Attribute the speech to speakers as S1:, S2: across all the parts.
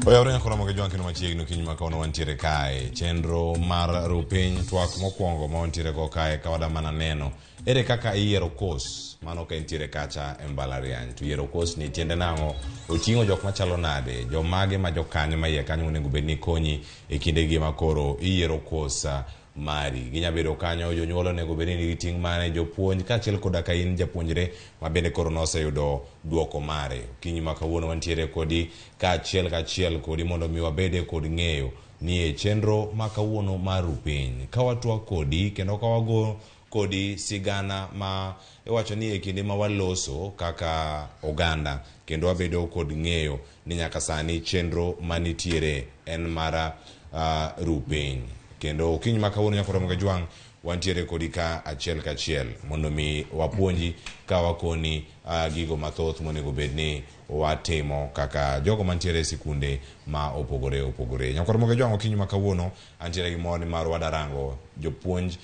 S1: Oyawre nyakora moge jwang' kendo machiegni okinyi ma kawuono wantiere kae chenro mar rupiny twak mokwongo ma wantiere go kae ka wada mana neno ere kaka iyiero kos mano ka intiere kacha e mbalariany to yiero kos ni tiende nang'o oting'o jok machalo nade jomage ma jokanyo ma iye kanyo onego bed ni konyi e kindegi ma koro iyiero kos mari. Ginya bedo kanyo, jonyuol onego bed ni nigi ting' mane, jopuonj kaachiel koda ka in japuonjre ma bende koro noseyudo duoko mare. Okinyi ma kawuono wantiere kodi kaachiel kachiel kodi mondo mi wabede kod ng'eyo ni e chenro ma kawuono mar Rupiny ka watwak kodi kendo ka wago kodi sigana ma iwacho ni e kinde ma waloso kaka oganda kendo wabedo kod ng'eyo ni nyaka sani chenro manitiere en mar ru piny. Kendo okinyi ma kawuono nyaka Ramogi Ajwang' wantiere kodi ka achiel kachiel mondo mi wapuonji ka wakoni gigo mathoth monego bed ni watimo kaka jogo mantiere e sikunde ma opogore opogore. Nyaka Ramogi Ajwang' okinyi ma kawuono antiere gi mor ni mar wadarango jopuonj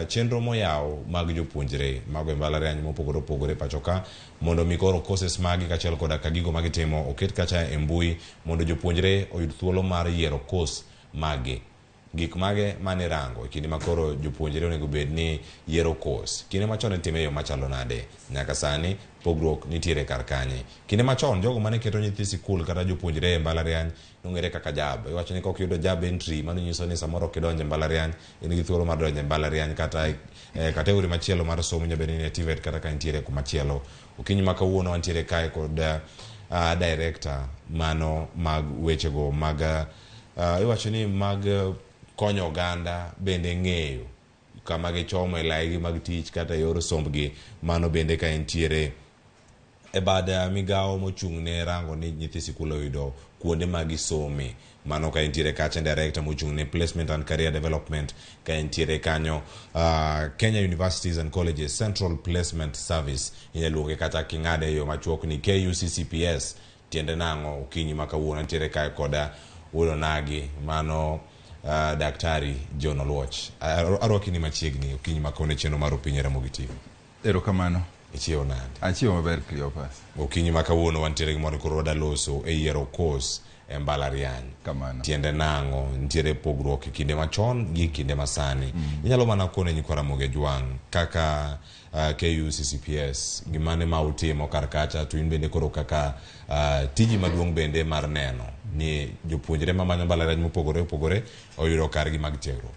S1: chenro moyaw mag jopuonjre mago e mbalariany mopogore opogore pacho ka mondo mi koro courses magi kaachiel koda ka gigo magitimo oket kacha e mbui mondo jopuonjre oyud thuolo mar yiero course maggi. Gik mage mane irango e kinde ma koro jopuonjre onego bed ni yiero course? Kinde machon itime e yo machalo nade? Nyaka sani pogruok nitiere kar kanye? Kinde machon jogo mane keto nyithi sikul kata jopuonjre e mbalariany nong'ere kaka jab. Iwacho ni kok iyudo jab entry mano nyiso ni samoro ok idonjo e mbalariany, in gi thuolo mar donjo e mbalariany kata e category machielo mar somo inyalo bedo ni in e TVET kata ka intiere kumachielo. Okinyi ma kawuono wantiere kae kod director mano mag wechego mag iwacho ni mag konyo oganda bende ng'eyo kama gichomo e laigi mag tich kata e yor sombgi mano bende ka entiere e bad migawo mochung' ne rango ni nyithi sikul oyudo kuonde ma gisome. Mano ka entiere kacha director mochung' ne placement and career development ka entiere kanyo Kenya Universities and Colleges Central Placement Service inyalo luonge kata king'ade e yo machuok ni KUCCPS tiende nang'o okinyi ma kawuono antiere kae koda wuod onagi mano Daktari John Oluoch. Arwaki ni machiegni okinyi ma kawuono e chenro mar Opinyi Ramogi TV.
S2: Erokamano.
S1: Ichiewo nade?
S2: Achiewo maber Cleophas.
S1: Okinyi ma kawuono wantiere gi mor koro wada loso e yiero course e mbalariany.
S2: Kamano.
S1: Tiende nang'o? Nitiere pogruok e kinde machon gi kinde masani. Inyalo mana kone nyikwa Ramogi Ajwang' kaka KUCCPS gimane ma utimo kar kacha to in bende koro kaka tiji maduong' bende mar neno ni jopuonjre mamanyo mbalariany mopogore opogore oyudo kargi mag tiegruok.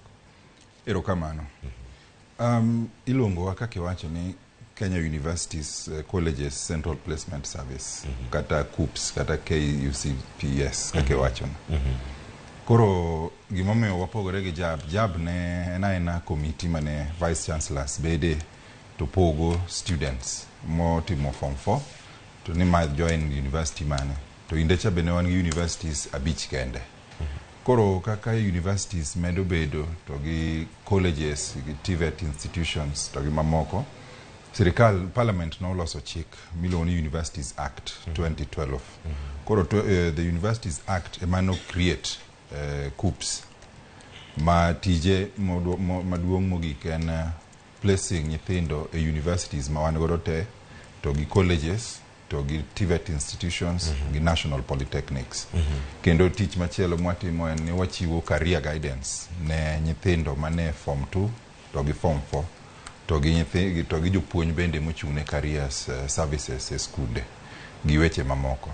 S2: Erokamano. Iluongowa kaka iwacho ni Kenya Universities Colleges Central Placement Service kata KUCCPS kata KUCPS kaka iwachono. Koro gimomiyo wapogore gi JAB, JAB ne en aena committee mane vice chancellors bede to pogo students motimo form 4 to ni ma join university mane. To kinde cha be ne wan gi universities abich kende. Koro kaka universities medo bedo to gi colleges gi TVET institutions to gi mamoko, sirikal parliament noloso chik miluongo ni Universities Act 2012. Koro the Universities Act ema no create KUCCPS ma tije maduong' mogik en placing nyithindo e universities ma wan godo te to gi colleges to gi TVET institutions gi national polytechnics. Kendo tich machielo mwatimo en ni wachiwo career guidance ne nyithindo mane form 2 to gi form 4 to gi nyithi to gi jopuonj bende mochung' ne careers services e skunde gi weche mamoko.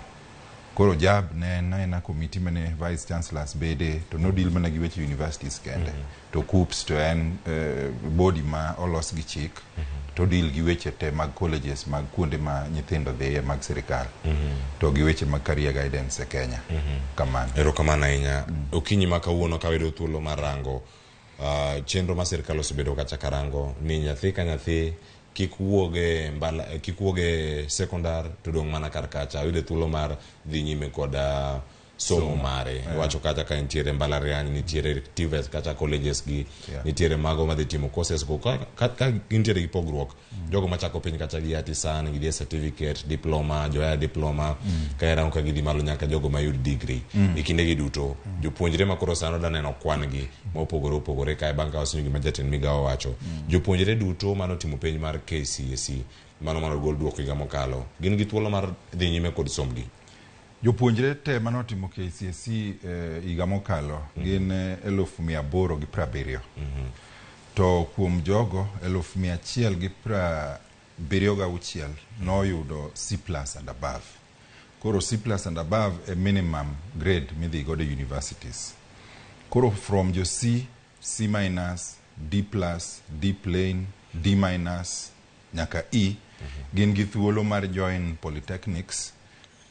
S2: Koro JAB ne en aena committee mane vice chancellors bede to no deal mana gi weche universities kende. To KUCCPS to en body ma olos gi chik to deal gi weche te mag colleges mag kuonde ma nyithindo dhiye mag sirikal to gi weche mag career guidance e Kenya. Kamano.
S1: Erokamano ahinya. Okinyi ma kawuono ka wayudo thuolo mar rango chenro ma sirikal osebedo kacha karango ni nyathi ka nyathi kik wuog e mbala kik wuog e sekondar to dong' mana kar kacha oyude thuolo mar dhi nyime kod somo mare. Iwacho kacha ka nitiere mbalariany, nitiere TVET kacha colleges gi, nitiere mago madhi timo courses go ka gintiere gi pogruok. Jogo machako piny kacha gi artisan, gidhi e certificate, diploma, jo higher diploma, ka irango ka gidhi malo nyaka jogo mayud degree. E kinde gi duto, jopuonjre ma koro sani oda neno kwan gi mopogore opogore kae bang' ka wasenjo gima jatend migawo owacho. Jopuonjre duto manotimo penj mar KCSE, mano mane ogol duoko higa mokalo, gin gi thuolo mar dhi nyime kod sombgi.
S2: Jopuonjre te manotimo KCSE higa mokalo gin 870,000. To kuom jogo 176,000 noyudo C plus and above. Koro C plus and above e minimum grade midhi godo e universities. Koro from jo C, C minus, D plus, D plain, D minus nyaka E gin gi thuolo mar join polytechnics,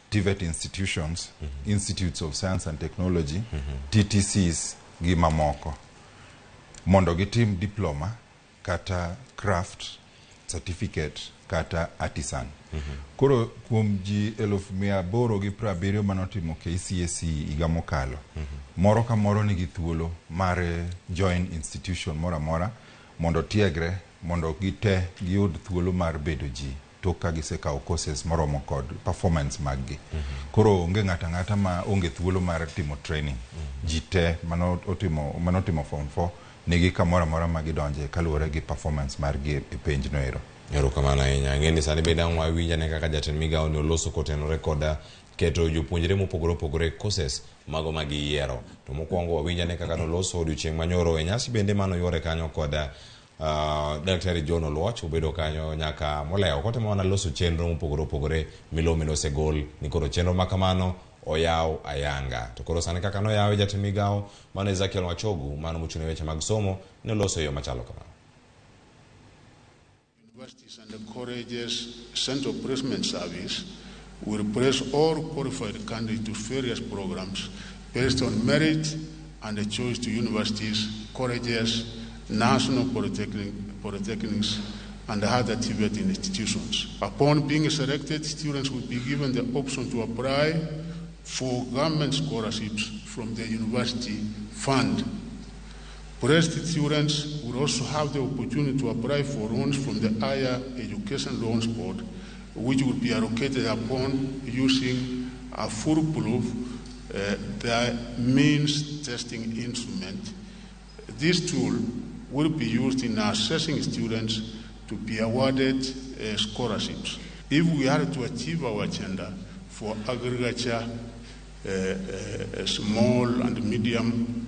S2: TVET institutions, institutes of science and technology, TTCs gi mamoko mondo gitim diploma kata craft certificate kata artisan. Koro kuom ji 870,000 manotimo KCSE higa mokalo, moro ka moro nigi thuolo mar join institution moro amora mondo tiegre, mondo gite giyud thuolo mar bedo ji tok ka gisekawo courses moromo kod performance mag gi. Koro onge ng'ato ang'ata ma onge thuolo mar timo training. Ji te manotimo form 4 nigi kamoro amora ma gidonje kaluwore gi performance margi e penj no ero.
S1: Erokamano ahinya. Ang'e ni sani bende ang' wawinj ane kaka jatend migawo ni oloso kotenore kod keto jopuonjre mopogore opogore e courses mago ma giyiero. To mokwongo wawinj ane kaka noloso odiochieng' manyoro e nyasi bende manoyuore kanyo kod Daktari John Oluoch obedo kanyo nyaka molewo kotemo mana loso chenro mopogore opogore milome nosegol ni koro chenro ma kamano oyaw ayanga. To koro sani kaka noyawe jatend migawo mano Ezekiel Machogu mano mochung' ne weche mag somo ne oloso e yo machalo kamano.
S3: Universities and the colleges Central Placement Service will place all qualified candidates to various programs based on merit and the choice to universities, colleges, national polytechnics, and other TVET institutions. Upon being selected, students will be given the option to apply for government scholarships from the university fund. Placed students will also have the opportunity to apply for loans from the Higher Education Loans Board, which will be allocated upon using a foolproof the means testing instrument. This tool will be used in assessing students to be awarded scholarships. If we are to achieve our agenda for agriculture, small and medium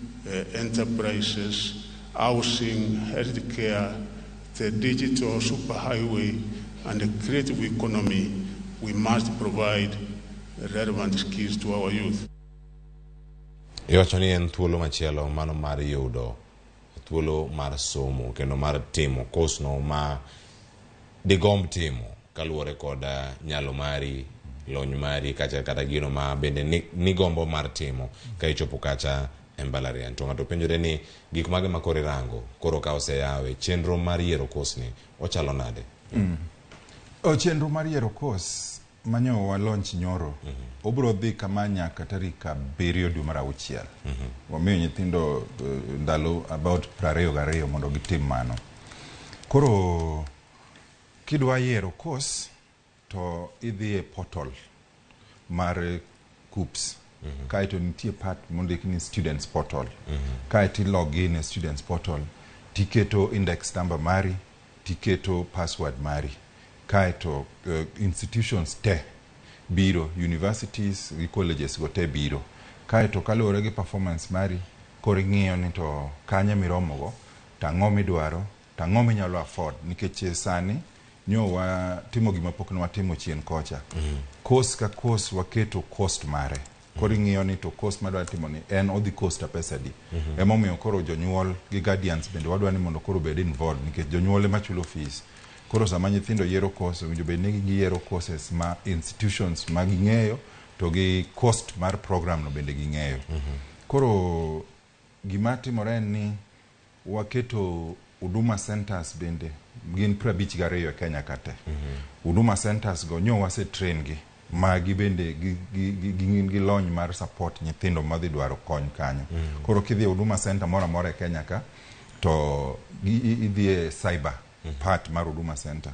S3: enterprises, housing, healthcare, the digital superhighway, and the creative economy, we must provide relevant skills to our youth.
S1: Iwacho ni en thuolo machielo mano mar yudo thuolo mar somo kendo mar timo course no ma digomb timo kaluwore kod nyalo mari, lony mari kaachiel kata gino ma bende nigombo mar timo ka ichopo kacha e mbalariany. To ng'ato penjore ni gik mage ma koro irango koro ka oseyawe chenro mar yiero course ni ochalo nade?
S2: Chenro mar yiero course manyo wa launch nyoro obiro dhi kama nyaka tarik 7 dwe mar 6. Wamiyo nyithindo ndalo about 22 mondo gitim mano. Koro kidwa yiero course to idhi e portal mar KUCCPS. Kaeto nitie part mondik ni students portal. Kaeto i log in e students portal tiketo index number mari, tiketo password mari. Kaeto institutions te biro, universities gi colleges go te biro. Kaeto kaluwore gi performance mari, koro ing'iyo ni to kanye miromogo, to ang'o midwaro, to ang'o minyalo afford. Nikech sani nyo watimo gima pok ne watimo chien kocha. Course ka course waketo cost mare. Koro ing'iyo ni to course madwa timo ni en odhi cost pesa adi. Emomiyo koro jonyuol gi guardians bende wadwa ni mondo koro obed involved nikech jonyuol ema chulo fees. Koro sama nyithindo yiero course, owinjo bed ni giyiero courses ma institutions ma ging'eyo to gi cost mar program no bende ging'eyo. Koro gima timore en ni waketo Huduma centers bende gin 52 e Kenya ka te. Huduma centers go nyo wase train gi magi bende gin gi lony mar support nyithindo madhi dwaro kony kanyo. Koro kidhi e Huduma center moro amora e Kenya ka to idhi e cyber part mar Huduma center.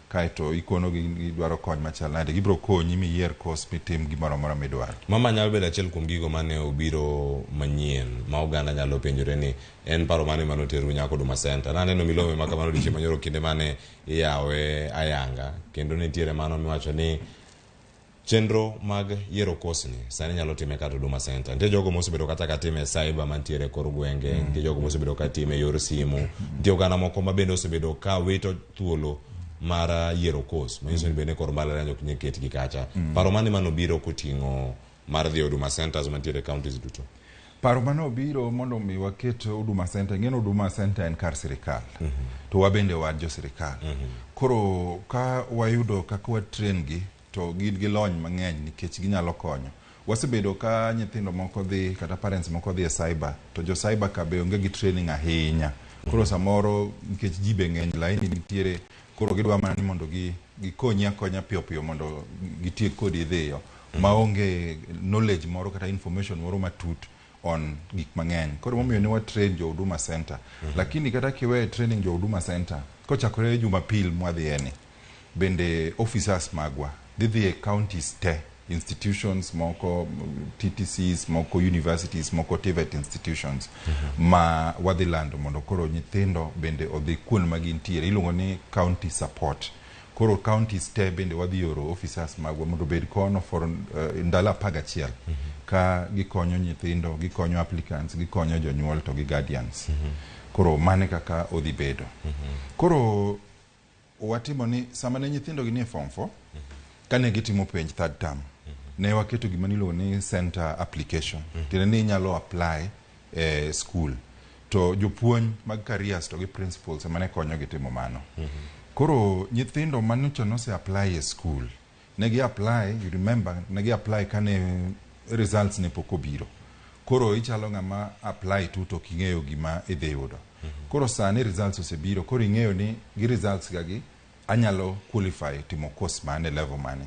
S2: Kaeto ikono gi gidwaro kony machal nade, gibiro konyi miyier course mitim gimoro amora midwaro.
S1: Mama nyalo bedo achiel kuom gigo mane obiro manyien ma oganda nyalo penjore ni en paro mane mane oteru nyaka Huduma Center. Naneno milome ma kamano odiochieng' manyoro kinde mane iyawe ayanga kendo nitiere mano miwacho ni Chenro mag yiero kosni sani nyalo time kata Huduma Center. Nitie jogo mosebedo kata ka time e cyber mantiere e kor gwenge, nitie jogo mosebedo ka time e yor simu, nitie oganda moko ma bende osebedo ka wito thuolo mar yiero kos, manyiso ni bende kor mbalariany ok nyal ketgi kacha. Paro mane manobiro koting'o mar dhi e Huduma Centers mantiere e counties duto?
S2: Paro mane obiro mondo mi waket Huduma Center, ing'e ni Huduma Center en kar sirikal. To wabende wan jo sirikal. Koro ka wayudo kaka wa train gi to gin gi lony mang'eny nikech ginyalo konyo. Wasebedo ka nyithindo moko dhi kata parents moko dhi e cyber to jo cyber ka be onge gi training ahinya. Koro samoro nikech ji be ng'eny laini nitiere koro gidwa mana ni mondo gikonyi akonya piyo piyo mondo gitiek kodi dhiyo maonge knowledge moro kata information moro matut on gik mang'eny. Koro momiyo ne wa train jo Huduma Center. Lakini kata kiwe training jo Huduma Center kochakore Jumapil mwadhiye ni bende officers magwa dhi dhi e counties te institutions moko TTCs moko universities moko TVET institutions ma wadhi lando mondo koro nyithindo bende odhi kuond ma gintiere iluongo ni county support. Koro counties te bende wadhi oro officers magwa mondo obed kono for ndalo 11 ka gikonyo nyithindo, gikonyo applicants, gikonyo jonyuol to gi guardians. Koro mane kaka odhi bedo. Koro watimo ni sama ne nyithindo gi nie form 4 kane gitimo penj third term ne waketo gima niluongo ni center application. Tiende ni inyalo apply e school to jopuonj mag careers to gi principals ema ne konyogi timo mano. Koro nyithindo manocha nose apply e school ne gi apply, you remember, ne gi apply kane results ne pok obiro. Koro ichalo ng'ama apply tu to ok ing'eyo gima idhi yudo. Koro sani results osebiro, koro ing'eyo ni gi results ga gi anyalo qualify timo course mane level mane.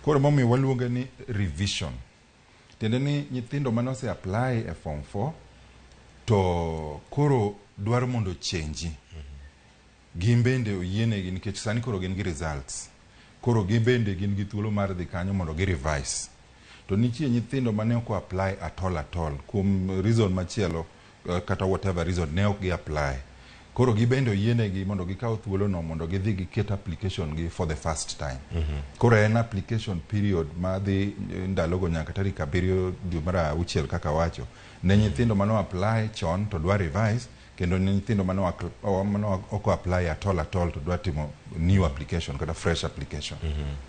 S2: Koro momiyo waluonge ni revision. Tiende ni nyithindo mane ose apply e form 4 to koro dwaro mondo chenji. Gin bende oyienegi nikech sani koro gin gi results. Koro gin bende gin gi thuolo mar dhi kanyo mondo gi revise. To nitie nyithindo mane ok apply at all at all kuom reason machielo kata whatever reason ne ok gi apply. Koro gibende oyienegi mondo gikaw thuolo no mondo gidhi giket application gi for the first time. Koro en application period madhi ndalogo nyaka tarik 7 dwe mar auchiel kaka wacho. Ne nyithindo mano apply chon to dwa revise kendo ne nyithindo mano ok apply at all at all to dwa timo new application kata fresh application.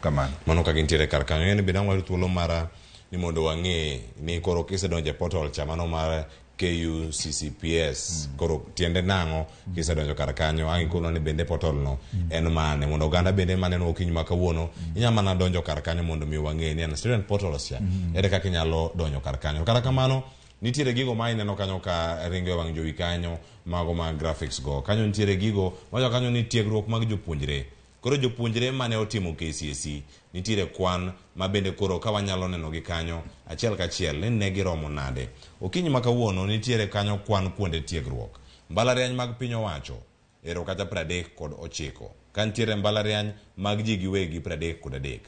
S2: Kamano.
S1: Mano ka gintiere kar kanyo. Ing'e ni bende ang' wayud thuolo mar ni mondo wang'e ni koro kisedonjo e portal cha mano mar KUCCPS koro tiende nang'o kisedonjo kar kanyo ang' ikonwa ni bende portal no en mane mondo oganda bende maneno okinyi ma kawuono inyalo mana donjo kar kanyo mondo mi wang'e ni en student portals cha ere kaka inyalo donjo kar kanyo. Kata kamano nitiere gigo ma ineno kanyo ka ringo e wang' jowi kanyo mago mag graphics go kanyo nitiere gigo wacho kanyo ni tiegruok mag jopuonjre. Koro jopuonjre mane otimo KCSE nitiere kwan ma bende koro ka wanyalo neno gi kanyo achiel kachiel ni ne giromo nade. Okinyi ma kawuono nitiere kanyo kwan kuonde tiegruok. Mbalariany mag piny owacho ero kata 39 ka nitiere mbalariany mag ji giwegi 33.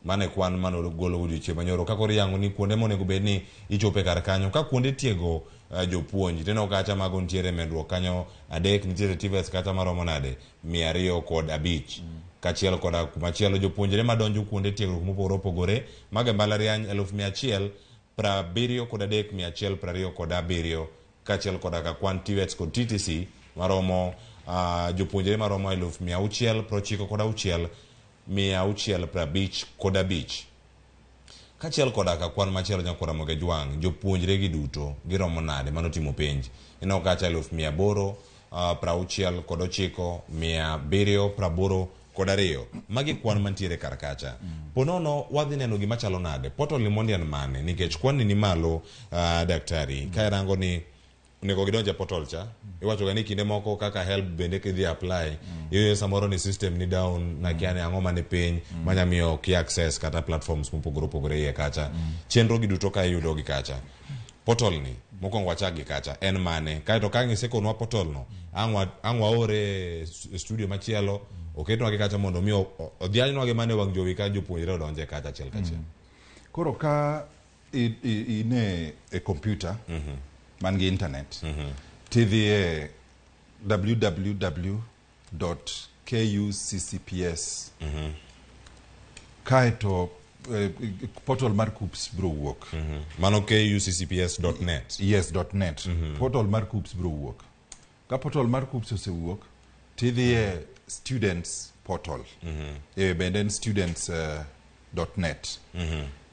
S1: Mano e kwan mane ogolo odiochieng' manyoro ka koro iyango ni kuonde monego bed ni ichope kar kanyo ka kuonde tiego jopuonj tineno kacha mago nitiere medruok kanyo 3 nitiere TVETs kata maromo nade 205 kachiel koda kumachielo jopuonjre madonjo kuonde tiegruok mopogore opogore mago e mbalariany 173,127 kaachiel koda ka kwan TVETs kod TTC maromo jopuonjre maromo 696 655. Kaachiel koda ka kwan machielo nyakwar Ramogi Ajwang', jopuonjre gi duto giromo nade mano timo penj. Ineno kacha 869 782. Magi kwan mantiere kar kacha. Ponono wadhi neno gima chalo nade. Portal ni mondi en mane nikech kwan ni malo daktari. Ka irango ni onego gidonj e portal cha iwacho ga ni kinde moko kaka help bende kidhi apply iyudo samoro ni system ni down nakia ni ang'o mani piny manya miyo ok access kata platforms mopogore opogore iye kacha chenro gi duto ka iyudo gi kacha portal ni mokwongo wachak gi kacha en mane kaeto ka ang' isekonwa portal no ang' waore e studio machielo oketnwa gi kacha mondo mi odhialnwa gi mane wang' jowi ka jopuonjre odonje kacha achiel kachiel.
S2: Koro ka ine e computer man gi internet tidhi e www.kuccps kaeto Portal mar KUCCPS biro wuok.
S1: Mano kuccps.net.
S2: Yes, .net. Portal mar KUCCPS biro wuok. Ka portal mar KUCCPS osewuok, tidhi e students portal. Bende en students .net.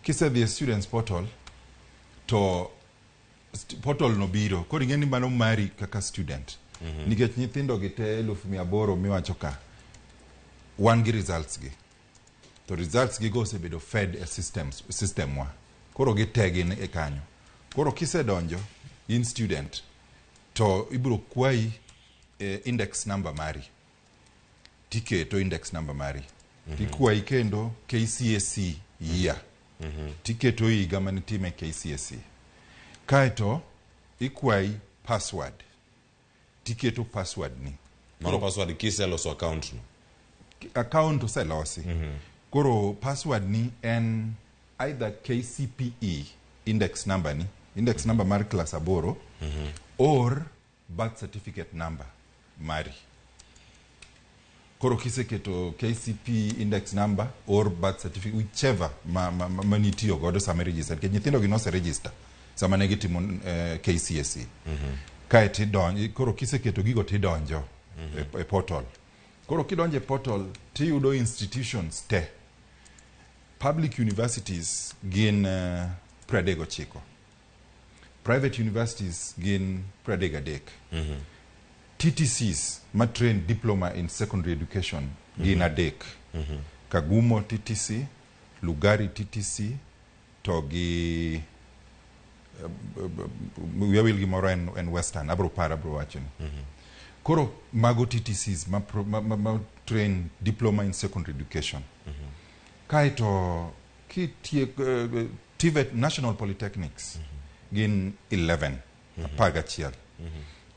S2: Kisedhi e students portal, to portal no biro. Koro ing'e ni mano mari kaka student. Nikech nyithindo gi te 800,000 miwacho ka, wan gi results gi. To results gi go osebedo fed e system wa. Koro gite gin e kanyo. Koro kisedonjo in student, to ibiro kwayi index number mari. Tiketo index number mari. Tikwayi kendo KCSE year. Tiketo higa manitime KCSE. Kaeto ikwayi password. Tiketo password ni.
S1: Mano password kiseloso account no.
S2: Account oselosi. Koro password ni en either KCPE index number ni, index number mar class 8, or birth certificate number mari. Koro kiseketo KCP index number or birth certificate, whichever ma nitiyo godo sama i register, nikech nyithindo gi nose register sama ne gitimo KCSE. Kae tidonjo, koro kiseketo gigo tidonjo e portal. Koro kidonjo e portal tiyudo institutions te. Public universities gin 39. Private universities gin 33. TTCs ma train diploma in secondary education gin 3. Kagumo TTC, Lugari TTC, to gi wiya wil gi moro en Western, abro paro abro wacho ni. Koro mago TTCs ma train diploma in secondary education. Kaeto kitieko TVET National Polytechnics gin 11, 11.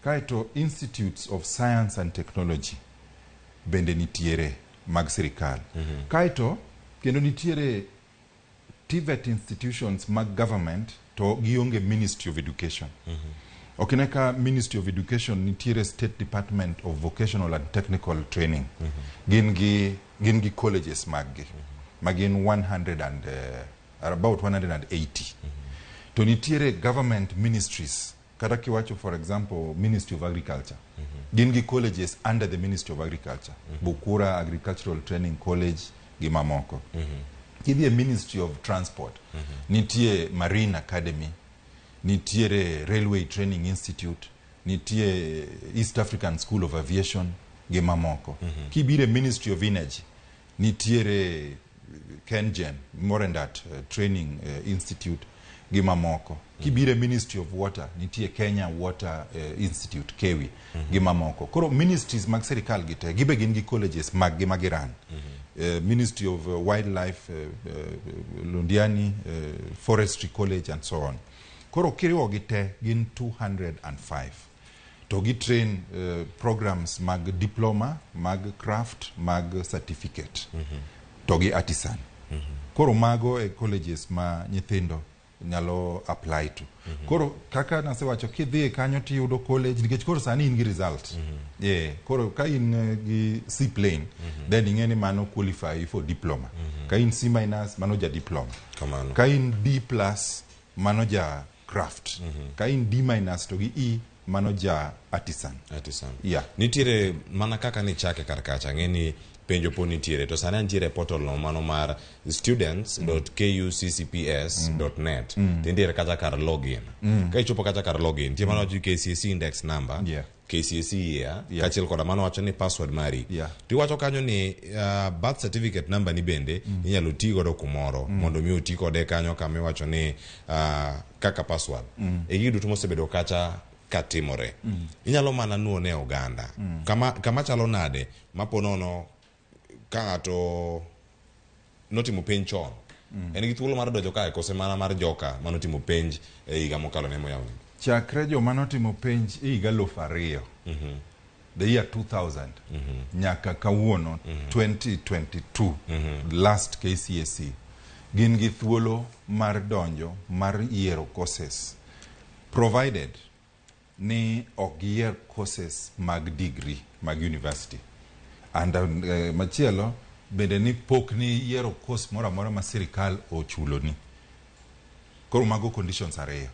S2: Kaeto Institutes of Science and Technology bende nitiere mag sirikal. Kaeto kendo nitiere TVET institutions mag government to gionge Ministry of Education. Ok ine ka Ministry of Education nitiere State Department of Vocational and Technical Training. Gin gi colleges mag gi ma gin 100 and, about 180. To nitiere government ministries kata kiwacho, for example, Ministry of Agriculture. Gin gi colleges under the Ministry of Agriculture. Bukura Agricultural Training College gi mamoko. Kidhi e Ministry of Transport, nitie Marine Academy, nitiere Railway Training Institute, nitie East African School of Aviation gi mamoko. Kibiro e Ministry of Energy, nitiere KenGen, Morendat Training Institute gi mamoko. Kibiro e Ministry of Water, nitie Kenya Water Institute, KEWI, gi mamoko. Koro ministries mag sirikal gi te, gibe gin gi colleges mag gi ma giran. Ministry of Wildlife, Londiani, Forestry College and so on. Koro kiriwo gi te gin 205. To gi train programs mag diploma, mag craft, mag certificate. To gi artisan. Koro mago e colleges ma nyithindo nyalo apply to. Koro kaka nasewacho, kidhi kanyo tiyudo college nikech koro sani in gi result. Yeah, koro ka in gi C plain, then ing'e ni mano qualify for diploma. Ka in C minus, mano ja diploma.
S1: Kamano.
S2: Ka in D plus, mano ja craft. Ka in D minus to gi E, mano ja artisan.
S1: Artisan.
S2: Yeah.
S1: Nitiere mana kaka nichake kar kacha, ang'e ni penjo po nitiere to sani antiere e portal no mano mar students.kuccps.net to nitiere kacha kar login. Ka ichopo kacha kar login, nitie mano wacho KCSE index number, KCSE year, kaachiel koda mano wacho ni password mari. Tiwacho kanyo ni birth certificate number ni bende inyalo ti godo kumoro mondo mi oti kode kanyo kama iwacho ni kaka password. E gigo duto mosebedo kacha katimore. Inyalo mana nuo ne oganda. Kama chalo nade mapo nono ka ng'ato notimo penj chon. En gi thuolo mar donjo kae kose mana mar joka manotimo penj e higa mokalo ne moyawni.
S2: Chakre joma notimo penj e higa 2000, the year 2000, nyaka kawuono 2022, last KCSE, gin gi thuolo mar donjo mar yiero courses, provided ni ok giyier courses mag degree mag university. And machielo Bende ni pok ni yiero course moro amora ma sirikal ochuloni. Koro mago conditions ariyo.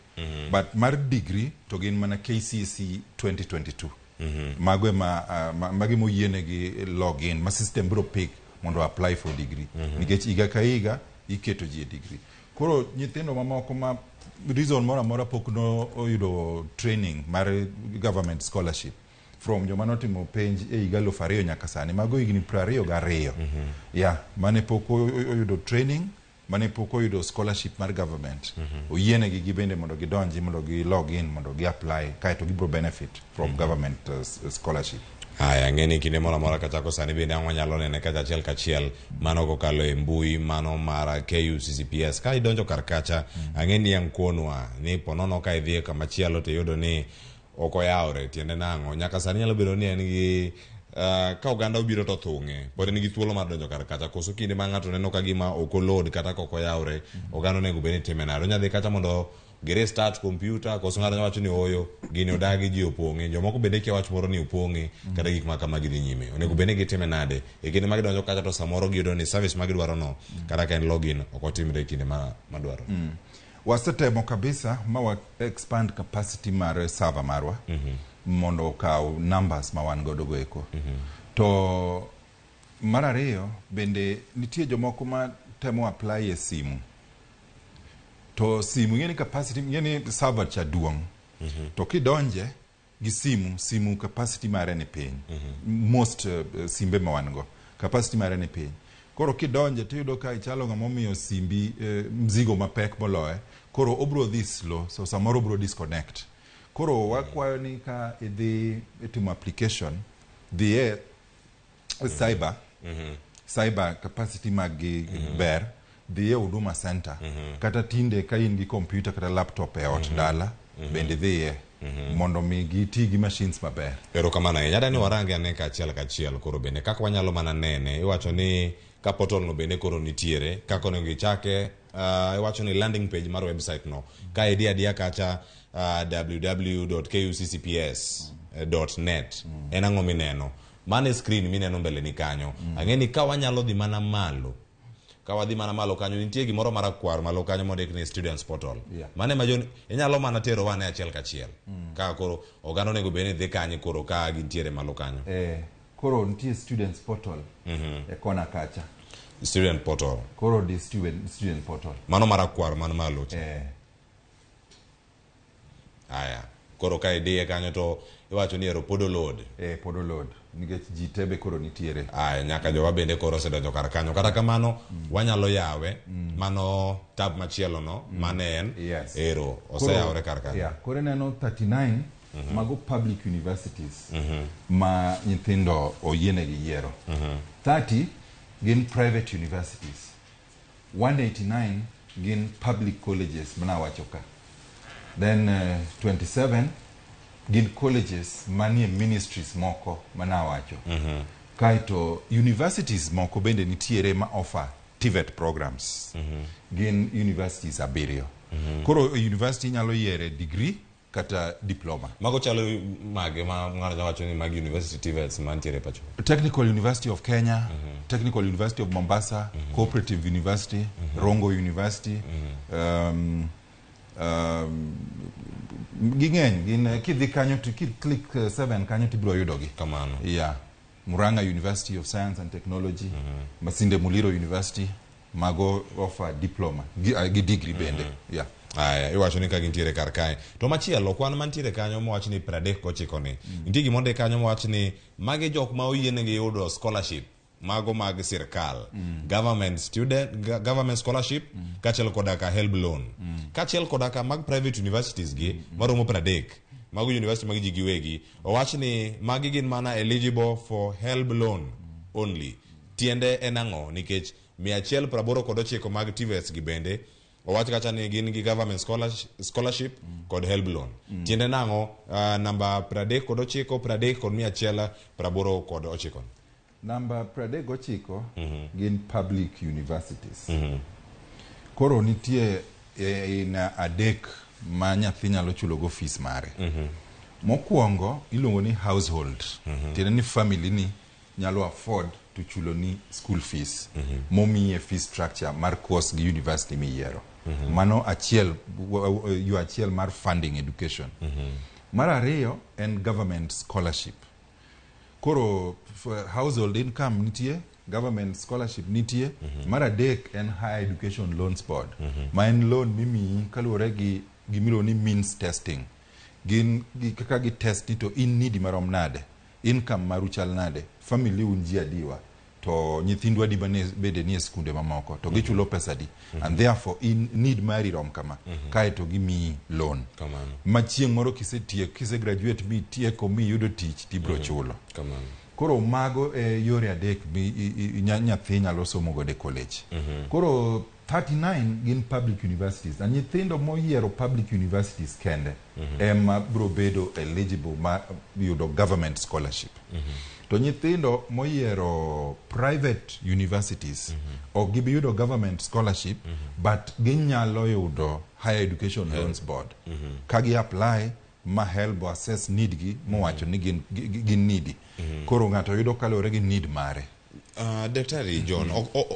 S2: But mar degree to gin mana KCSE 2022. Mago ema magi moyienegi login ma system biro pick mondo apply for degree. Nikech higa ka higa iketo ji e degree. Koro nyithindo mamoko ma reason moro amora pok no oyudo training mar government scholarship from joma notimo penj e higa 2000 nyaka sani, mago higni 22. Yeah, mane pok oyudo training, mane pok oyudo scholarship mar government, oyienegi gi bende mondo gidonji, mondo gi log in, mondo gi apply, kaeto gibro benefit from government scholarship.
S1: Aya, ng'e ni kinde moro amora kachako sani bende ang' wanyalo nene kacha achiel kachiel mano kokalo e mbui mano mar KUCCPS. Ka idonjo kar kacha, ang'e ni ang' konwa ni ponono ka idhi kamachielo to iyudo ni ok oyawre, tiende nang'o? Nyaka sani nyalo bedo ni en gi ka oganda obiro to thung'e, pod en gi thuolo mar donjo kar kacha, koso kinde ma ng'ato neno ka gima ok olod kata ka ok oyawre, oganda onego bed ni time nade? Onya dhi kacha mondo gi restart computer, koso ng'ato nyalo wacho ni ooyo, gini odagi, ji opong'e. Jomoko bende kia wach moro ni opong'e kata gik ma kama gidhi nyime. Onego bed ni gitime nade e kinde ma gidonjo kacha to samoro giyudo ni service ma gidwaro no, kata ka en login, ok otimre e kinde ma madwaro?
S2: Wasetemo kabisa ma wa expand capacity mar server marwa mondo okaw numbers ma wan godo go eko. To mar ariyo bende nitie jomoko ma temo apply e simu, to simu ing'e ni capacity, ing'e ni server cha duong', to kidonje gi simu, simu capacity mare ni piny. Most simbe ma wan go capacity mare ni piny. Koro kidonje tiyudo ka ichalo ng'ama omiyo simbi mzigo mapek moloye, koro obro dhi slow, so samoro obro disconnect. Koro wakwayo ni ka idhi itimo application, dhi e cyber. Cyber capacity mag gi ber. Dhi e Huduma Center, kata tinde ka in gi computer kata laptop e ot dala bende dhiye mondo mi giti gi machines maber.
S1: Erokamano ahinya. Adani warange ane kachiel kachiel. Koro bende kaka wanyalo mana nene, iwacho ni ka portal no bende koro nitiere kaka onego ichake. Iwacho ni landing page mar website no ka idi adiya kacha www.kuccps.net, en ang'o mineno? Mano e screen mineno mbele ni kanyo. Ang'e ni ka wanyalo dhi mana malo, ka wadhi mana malo kanyo, nitie gimoro marakwar malo kanyo mondik ni students portal. Mano ema inyalo mana tero wane achiel kachiel ka koro oganda onego bed ni dhi kanye koro ka gintiere malo kanyo?
S2: Koro nitie students portal e kona kacha.
S1: Student portal.
S2: Koro di student portal.
S1: Mano marakwar man malo cha. Aya, koro ka idiye kanyo to iwacho ni ero pod olod.
S2: Pod olod nikech ji te be koro nitiere.
S1: Aya, nyaka jowa bende koro osedonjo kar kanyo. Kata kamano, wanyalo yawe mano tab machielo no, mane en ero oseyawore kar kanyo.
S2: Yeah, koro ineno 39 mago public universities ma nyithindo oyienegi yiero. 30 gin private universities. 189 gin public colleges mana wacho ka. Then 27 gin colleges manie ministries moko mana wacho. Kaeto universities moko bende nitiere ma offer TVET programs. Gin universities 7. Koro university nyalo yiere degree kata diploma.
S1: Mago chalo mage ma ng'ato nyalo wacho ni mag university TVETs mantiere pacho?
S2: Technical University of Kenya, Technical University of Mombasa, Cooperative University, Rongo University, ging'eny gin kidhi kanyo to click 7 kanyo tibiro yudogi.
S1: Kamano.
S2: Yeah. Murang'a University of Science and Technology, Masinde Muliro University, mago offer diploma gi degree bende. Yeah.
S1: Aya, iwacho ni ka gintiere kar kae. To machielo, kwan mantiere kanyo mowach ni 39 ni. Nitie gima ondik kanyo mowach ni magi jok ma oyienegi yudo scholarship mago mag sirkal. Government student, government scholarship, kaachiel koda ka HELB loan. Kaachiel koda ka mag private universities gi maromo 30. Mago university mag ji giwegi. Owach ni magi gin mana eligible for HELB loan only. Tiende en ang'o? Nikech 189 mag TVETs gi bende owach kacha ni gin gi government scholarship kod HELB loan. Tiende nang'o? Namba 39, 30 kod 189.
S2: Namba 39 gin public universities. Koro nitie aina adek ma nyathi nyalo chulogo fees mare. Mokwongo iluongo ni household. Tiende ni family ni nyalo afford to chuloni school fees momiye fee structure mar course gi university miyiero. Mano achiel, yo achiel mar funding education. Mar ariyo en government scholarship. Koro household income nitie, government scholarship nitie. Mar adek en Higher Education Loans Board, ma en loan mimiyi kaluwore gi gimiluongo ni means testing. Gin gi kaka gi test ni to in needy marom nade, income maru chal nade, family un ji adiwa, to nyithindu adi mane bende nie skunde mamoko, to gichulo pesa adi, and therefore in need mari rom kama, kaeto gimiyi loan
S1: Kamano.
S2: Ma chieng' moro kisetieko, kise graduate mitieko miyudo tich, tibro chulo.
S1: Kamano.
S2: Koro mago e yore adek mi nyathi nyalo somo godo e college. Koro 39 gin public universities, na nyithindo moyiero public universities kende ema bro bedo eligible ma yudo government scholarship. To nyithindo moyiero private universities ok gibi yudo government scholarship, but ginyalo yudo Higher Education Loans Board ka gi apply ma HELB assess need gi mowacho ni gin needy. Koro ng'ato yudo kaluwore gi need mare.
S1: Daktari John,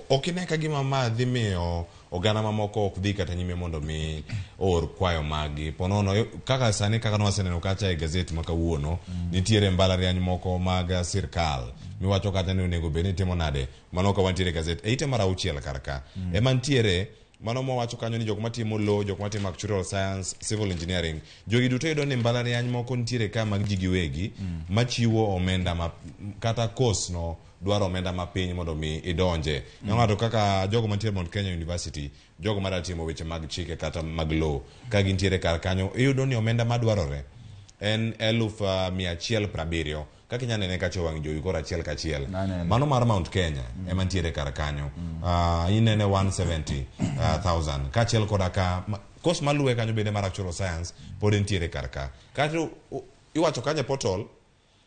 S1: ok ine ka gima ma dhi miyo oganda mamoko ok dhi kata nyime mondo mi or kwayo maggi ponono kaka sani, kaka nwaseneno kacha e gazet ma kawuono, nitiere mbalariany moko mag sirkal miwacho kata ni onego bed ni timo nade? Mano ka wantiere e gazet e ite mar 6 kar ka ema nitiere mano mawacho kanyo ni jok matimo law, jok matimo actuarial science, civil engineering, jogi duto yudo ni mbalariany moko nitiere ka mag ji giwegi machiwo omenda ma kata course no dwaro omenda mapiny mondo mi idonje. Ng'ato kaka jogo mantiere Mount Kenya University, jogo madwa timo weche mag chike kata mag law, ka gintiere kar kanyo, iyudo ni omenda madwarore en 170,000, kaka inya nene kacha e wang' jowi koro achiel kachiel.
S2: Naneno.
S1: Mano mar Mount Kenya ema ntiere kar kanyo. Inene 170,000 kaachiel koda ka course maluwe kanyo bende mar actuarial science pod ntiere kar ka. Kato iwacho kanyo e portal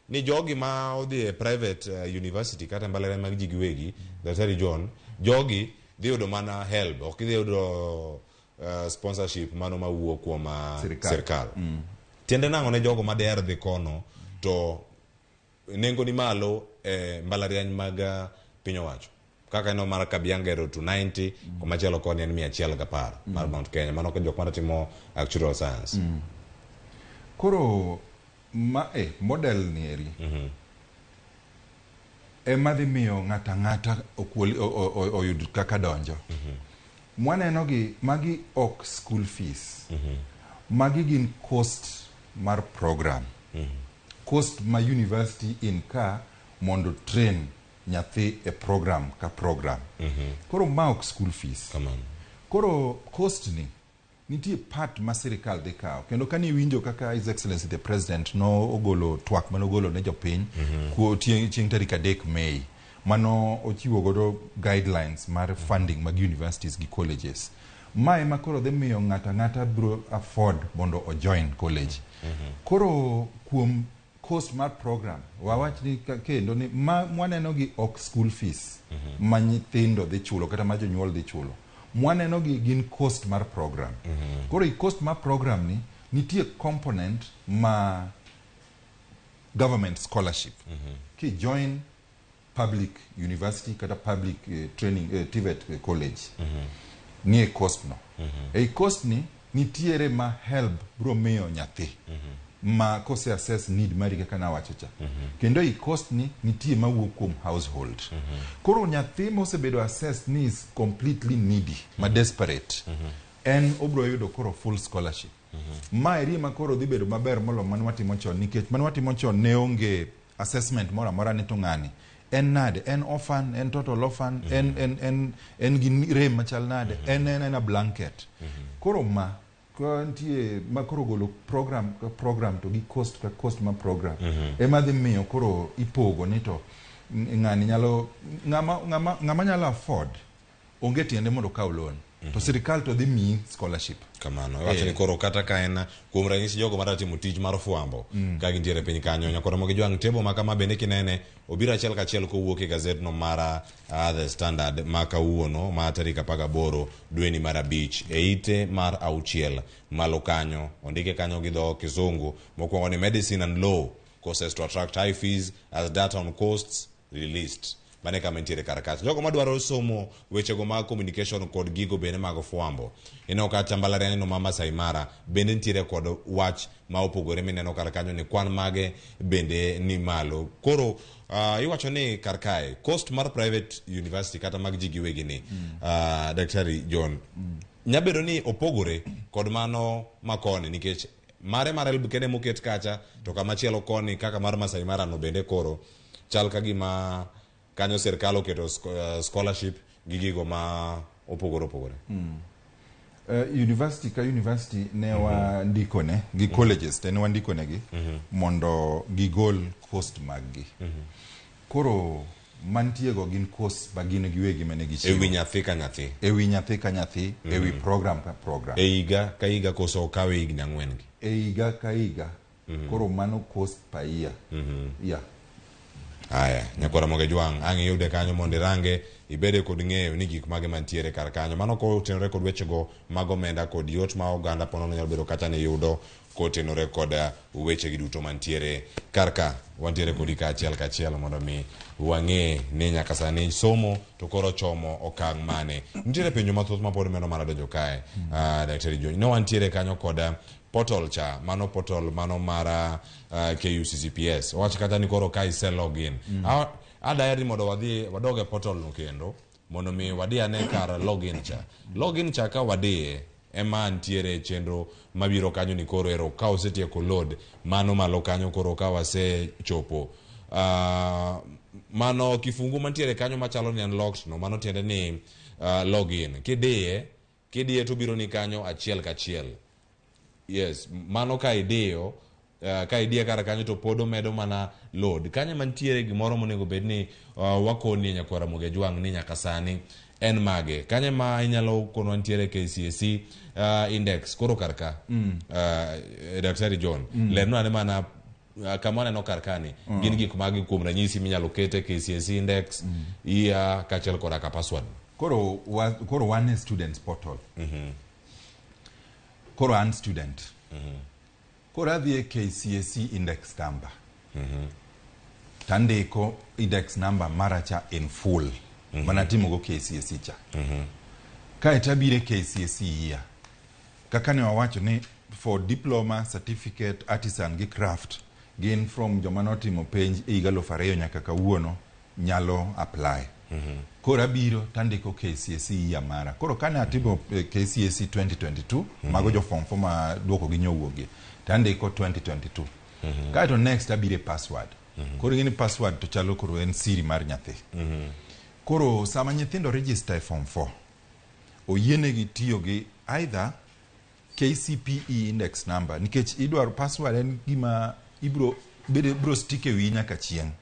S1: ni jogi ma odhi e private university kata mbalariany mag ji giwegi, Daktari John, jogi dhi yudo mana HELB, ok gidhi yudo sponsorship mano mawuok kuom
S2: Sirikal.
S1: Sirikal. Tiende nang'o ne jogo madeher dhi kono to nengo ni malo e mbalariany mag piny owacho kaka eno mar Kabiangero 290, komachielo koni en 110 mar Mount Kenya, mano jok matimo actuarial science?
S2: Koro ma e model ni eri ema dhi miyo ng'ato ang'ata oyud kaka donjo. Mwaneno gi magi ok school fees. Magi gin cost mar program. Cost ma university incur mondo train nyathi e program ka program. Koro ma ok school fees.
S1: Kamano.
S2: Koro cost ni nitie part ma sirikal dhi kawo, kendo kane iwinjo kaka His Excellency the President no ogolo twak mane ogolo ne jopiny kuo chieng' tarik 3 Mei, mano ochiwo godo guidelines mar funding mag universities gi colleges, ma ema koro dhi miyo ng'ato ang'ata biro afford mondo ojoin college. Koro kuom cost mar program, wawach ni kendo ni ma mwaneno gi ok school fees ma nyithindo dhi chulo kata ma jonyuol dhi chulo. Mwaneno gi gin cost mar program. Koro i cost mar program ni nitie component ma government scholarship. Ki join public university kata public training TVET college, nie cost no. Ei cost ni nitiere ma HELB bro miyo nyathi ma kose assess need mari kaka nawacho cha. Kendo ei cost ni nitie mawuok kuom household. Koro nyathi mosebedo assessed ni is completely needy, ma desperate, en obro yudo koro full scholarship. Ma eri ema koro dhi bedo maber molo mane watimo chon, nikech mane watimo chon ne onge assessment moro amora ni to ng'ani en nade, en orphan, en total orphan, en gi rem machal nade, en a blanket. Koro ma ka nitie ma koro golo program ka program to gi cost ka cost ma program ema dhi miyo koro ipogo ni to ng'ani nyalo, ng'ama nyalo afford onge tiende mondo okaw loan, to sirikal to dhi miyi scholarship.
S1: Kamano iwacho ni koro kata ka en kuom ranyisi jogo madwa timo tich mar fwambo ka gintiere e piny kanyo nyakoro mogi jwang' tebo ma kama bende kinene obiro achiel kachiel kowuok e gazetno mar The Standard ma kawuono ma tarik 18 dweni mar 5 e ite mar 6 malo kanyo ondike kanyo gi dho kizungu mokwongo ni medicine and law courses to attract high fees as data on costs released. Mane kama nitiere kar kacha. Jogo madwaro somo wechego mag communication kod gigo bende mag fwambo. Ineno kacha mbalariany no ma Masai Mara bende nitiere kod wach ma opogore mineno kar kanyo ni kwan mage bende ni malo. Koro iwacho ni kar kae cost mar private university kata mag ji giwegi ni Daktari John nyabedo ni opogore kod mano makoni nikech mare mar HELB kende moket kacha to kamachielo koni kaka mar Masai Mara no bende koro chal ka gima kanyo sirkal oketo scholarship gi gigo ma opogore opogore.
S2: University ka university ne wandikone gi colleges te ne wandikonegi mondo gigol cost mag-gi. Koro mantie go gin cost ma gin giwegi mane
S1: e
S2: gichiwo.
S1: Wi nyathi ka nyathi.
S2: E wi nyathi ka nyathi, e wi program ka program.
S1: E higa ka higa koso okawe higni 4 gi?
S2: E higa ka higa. Koro mano cost per year. Yeah.
S1: Aya, nyakwara Moge Jwang', ang' iyude kanyo mondo irange, ibede kod ng'eyo ni gik mage mantiere kar kanyo. Mano kotenore kod wechego mag omenda kod yot ma oganda ponono nyalo bedo kacha ni yudo kotenore kod wechegi duto mantiere kar ka. Wantiere kodi kaachiel kachiel mondo mi wang'e ni nyaka sani somo to koro chomo okang' mane. Nitiere penjo mathoth ma pod medo mana donjo kae. Daktari John, ne wantiere kanyo kod portal cha, mano portal mano mar KUCCPS. Wach kata ni koro ka ise login. Adaher ni mondo wadhi wadog e portal no kendo mondo mi wadhi ane kar login cha. Login cha ka wadiye ema ntiere chenro mabiro kanyo ni koro ero ka osetieko load mano malo kanyo koro ka wasechopo mano kifungu mantiere kanyo machalo ni unlocked no mano tiende ni login kidiye kidiye to biro ni kanyo achiel kachiel. Yes, mano ka idiyo ka idiye kar kanyo to pod omedo mana load kanyo mantiere gimoro monego bed ni wakonie nyakwara Ramogi Ajwang' ni nyaka sani en mage kanyo ma inyalo konwa nitiere KCSE index koro kar ka Daktari John lernwa ane mana kama waneno kar kani gin gik mage kuom ranyisi minyalo kete KCSE index year kaachiel koda ka password.
S2: Koro wan e students portal. Koro an student. Koro adhi e KCSE index number. Tandiko index number mara cha in full. Mana timogo KCSE cha. Kaeto abiro e KCSE year. Kaka ne wawacho ni for diploma, certificate, artisan gi craft gin from joma notimo penj e higa 2000 nyaka kawuono nyalo apply. Koro abiro tandiko KCSE year mara. Koro kane atimo KCSE 2022, mago jo form 4 ma duoko gi nyowuogie, tandiko 2022. Kaeto next abiro e password. Koro ing'e ni password to chalo koro en siri mar nyathi. Koro sama nyithindo register e form 4, oyienegi tiyo gi either KCPE index number nikech idwaro password en gima ibro bedo ibro stick e wiyi nyaka chieng'.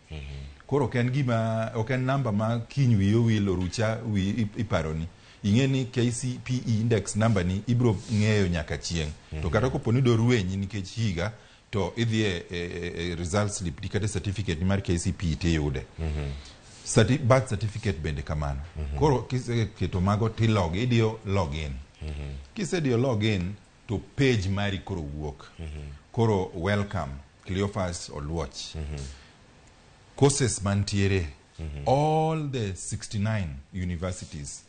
S2: Koro ok en gima ok en namba ma kiny wiyi owil orucha wiyi iparoni. Ing'e ni KCPE index number ni ibro ng'eyo nyaka chieng'. To kata kopo ni dorwenyi nikech higa to idhi e result slip di kata certificate ni mar KCPE tiyude. Birth certificate bende kamano. Koro kiseketo mago tilog idiyo login. Kisediyo login to page mari koro wuok. Koro welcome Cleophas Oluoch. Courses mantiere all the 69 universities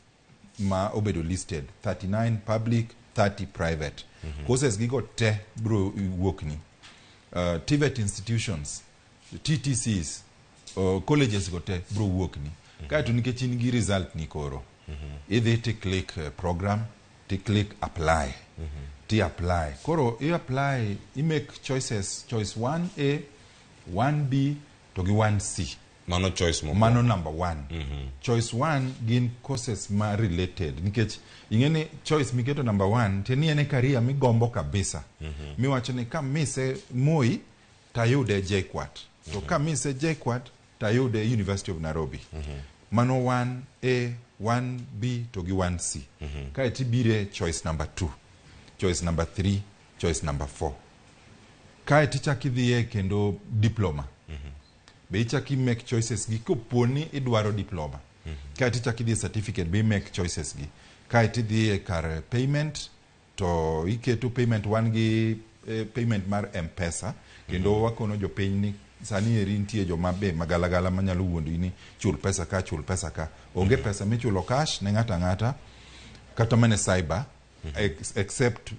S2: ma obedo listed, 39 public, 30 private. Courses gigo te bro wuokni. TVET institutions, TTCs, colleges go te bro wuokni. Kaeto nikech in gi result ni koro idhi ti click program ti click apply ti apply. Koro i apply i make choices, choice 1A, 1B to gi 1C.
S1: Mano choice mokwongo.
S2: Mano number one. Choice one gin courses ma related nikech ing'e ni choice miketo number one tiende ni en e career migombo kabisa miwacho ni ka mise Moi tayude JKUAT to ka mise JKUAT tayude University of Nairobi. Mano 1A, 1B to gi 1C. Kaeto ibire choice number 2, choice number 3, choice number 4. Kaeto ichak idhiye kendo diploma be ichak i make choices gi kopo ni idwaro diploma. Kaeto ichak idhi e certificate be i make choices gi. Kaeto idhi e kar payment to iketo payment wan gi payment mar M-Pesa kendo wakono jopiny ni Sani eri nitie joma be magalagala manyalo wuondi ni chul pesa ka, chul pesa ka. Onge pesa michulo cash ne ng'ato ang'ata kata mana e cyber, except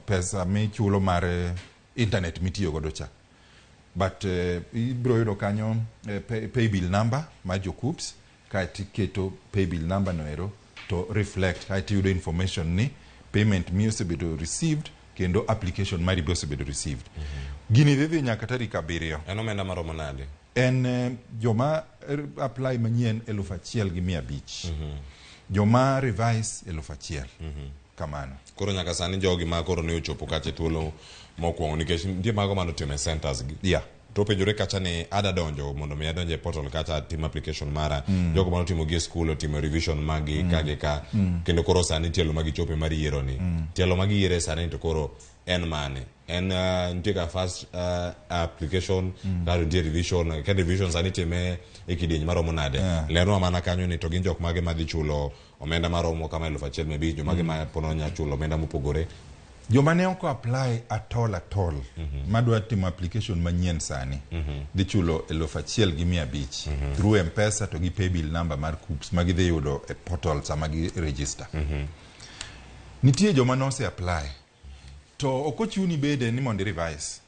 S2: pesa michulo mar internet mitiyo godo cha. But ibiro yudo kanyo paybill number mar jo KUCCPS, kaeto iketo paybill number no ero to reflect, kaeto iyudo information ni payment mi osebedo received kendo application mari be osebedo received. Gini dhi nyaka tarik 7.
S1: En omenda maromo nade?
S2: En joma apply manyien 1500. Joma revise 1000. Kamano.
S1: Koro nyaka sani jogi ma koro ne ochopo kacha e thuolo mokwongo, nikech nitie mago manotimo e centers gi. To penjore kacha ni ada donjo mondo mi adonje e portal kacha atim application mara. Jogo manotimo gi e school otimo revision magi ka gi ka. Kendo koro sani tielo ma gichope mar yiero ni. Tielo ma giyiere sani to koro en mane? En nitie ka first application, kato nitie revision, ka revision sani itime e kidieny maromo nade? Lernwa mana kanyo ni to gin jok mage madhi chulo omenda maromo kama 1500, jomage ma pono nya chulo omenda mopogore.
S2: Joma ne ok apply at all at all, madwa timo application manyien sani, dhi chulo 1500 through M-Pesa to gi paybill number mar KUCCPS ma gidhi yudo e portal sama gi register. Nitie joma nose apply to ok ochuni bede ni mondo i revise.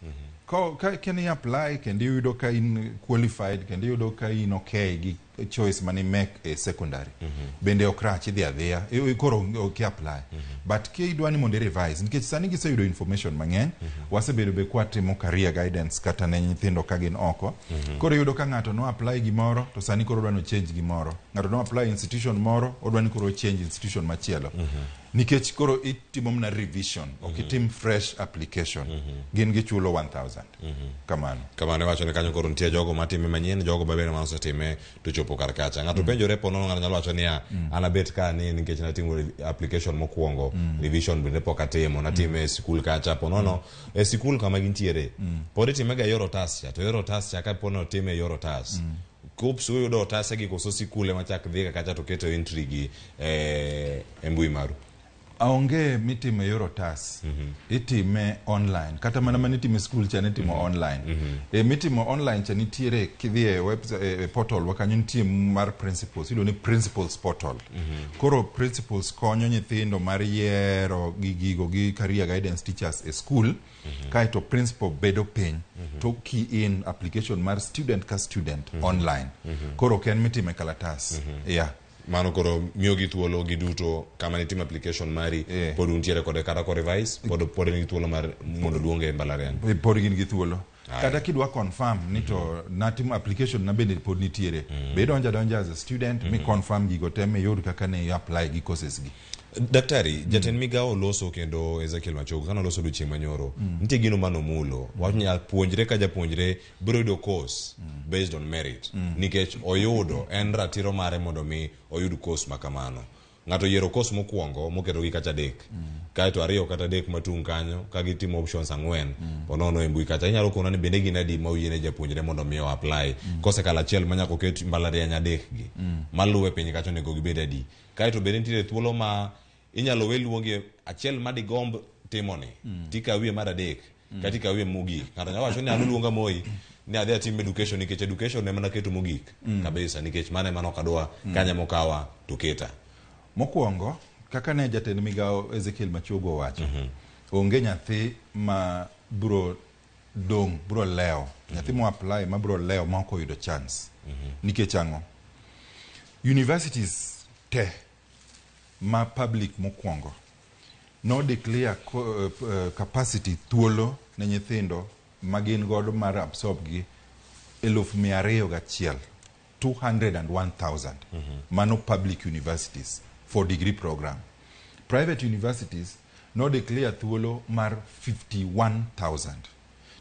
S2: Ka ni apply kendo iyudo ka in qualified kendo iyudo ka in okay gi choice mane make e secondary, bende ok rach, idhi adhiya koro ok apply. But ka idwa ni mondo i revise, nikech sani giseyudo information mang'eny, wasebedo be kwatimo career guidance kata ne nyithindo ka gin oko. Koro iyudo ka ng'ato no apply gimoro to sani koro odwa ni change gimoro, ng'ato no apply institution moro, odwa ni koro change institution machielo, nikech koro itimo mana revision, ok itim fresh application. Gin gichulo 1000 kamano.
S1: Kamano iwacho ni kanyo koro nitie jogo matime manyien, jogo mabende manosetime to chopo kar kacha. Ng'ato penjore po nono, ng'ato nyalo wacho niya, an abet ka ni nikech natimo application mokwongo, revision bende pok atimo, natime e sikul kacha. Po nono e sikul kama gintiere pod itime ga e yor otas cha, to yor otas cha ka po notime e yor otas, KUCCPS uyudo otase gi koso sikul ema chak dhi kacha to keto entry gi e mbui maru?
S2: Onge mitimo e yor otas, itime online. Kata mana manitimo e skul cha nitimo online. E mitimo online cha nitiere kidhi e website, e portal wa kanyo nitie mar principals, iluongo ni principals portal. Koro principals konyo nyithindo mar yiero gi gigo gi career guidance teachers e school, kaeto principal bedo piny to key in application mar student ka student online. Koro ok en mitimo e kalatas, yeah.
S1: Mano koro miyogi thuolo giduto kama nitimo application mari pod untiere kode kata ko revise pod en gi thuolo mar mondo luonge e mbalariany.
S2: Pod gin gi thuolo. Kata kidwa confirm ni to natimo application na bende pod nitiere, be idonjo adonja as a student mi confirm gigo te miyud kaka ne i apply gi courses gi.
S1: Daktari, jatend migawo oloso kendo Ezekiel Machogu kane oloso odiochieng' manyoro, nitie gino manomulo wach ni japuonjre ka japuonjre biro yudo course based on merit, nikech oyudo en ratiro mare mondo mi oyud course ma kamano. Ng'ato oyiero course mokwongo moketogi kacha adek, kaeto ariyo kata adek matung' kanyo ka gitimo options ang'wen ponono e mbui kacha. Inyalo kona ni bende gin adi ma oyiene japuonjre mondo mi o apply kosekalo achiel manyaka oket mbalariany adek gi maluwe piny kacha onego gibed adi? Kaeto bende nitiere thuolo ma inyalo we luongi achiel ma digomb timoni tikawie mar adek kata ikawie mogik. Ng'ato nyalo wacho ni an oluonga Moi ni adhi atim education nikech education ema naketo mogik kabisa, nikech mano ema nok adwa kanya mokawa to keta.
S2: Mokwongo, kaka ne jatend migawo Ezekiel Machogu owacho, onge nyathi ma bro dong' bro lewo, nyathi mo apply ma bro lewo ma ok oyudo chance. Nikech ang'o? Universities te ma public mokwongo no declare capacity, thuolo ne nyithindo ma gin godo mar absorb gi 201,000, 201,000. Mano public universities for degree program. Private universities no declare thuolo mar 51,000.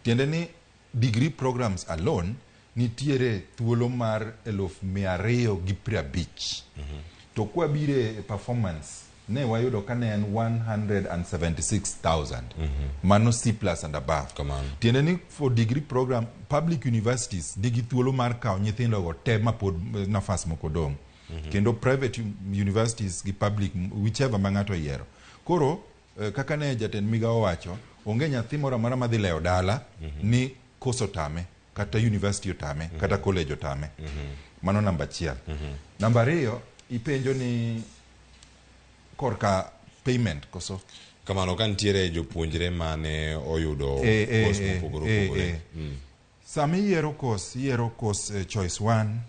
S2: Tiende ni degree programs alone nitiere thuolo mar 250,000. To kwabire e performance ne wayudo ka ne en 176,000, mano C plus and above.
S1: Kamano.
S2: Tiende ni for degree program public universities nigi thuolo mar kawo nyithindogo te mapod nafas moko dong', kendo private universities gi public, whichever ma ng'ato oyiero. Koro kaka ne jatend migawo owacho, onge nyathi moro amora madhi lewo dala ni koso tame. kata university otame kata college otame. Mano namba achiel. Namba ariyo, ipenjo ni korka payment koso?
S1: Kamano, ka nitiere jopuonjre mane oyudo course mopogore opogore.
S2: Sama iyiero course, iyiero course choice 1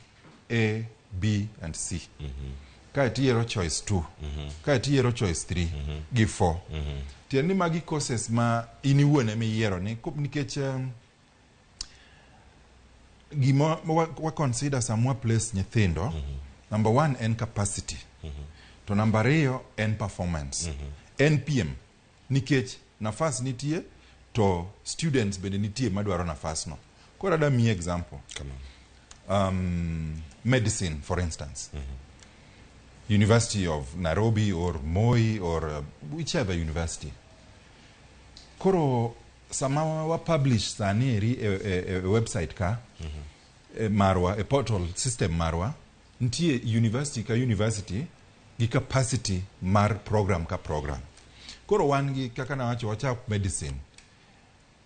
S2: A, B and C. Kaeto iyiero choice 2. Kaeto iyiero choice 3 gi 4. Tiende ni magi courses ma in iwuon ema iyiero ni nikech gima wa consider sama wa place nyithindo, number one en capacity, to number ariyo en performance. En piem nikech nafas nitie to students bende nitie madwaro nafas no. Koro ada miyi example.
S1: Kamano.
S2: Medicine, for instance. University of Nairobi or Moi or whichever university. Koro sama wa publish sani eri e website ka marwa, e portal system marwa, nitie university ka university gi capacity mar program ka program. Koro wan gi, kaka nawacho, wachak medicine.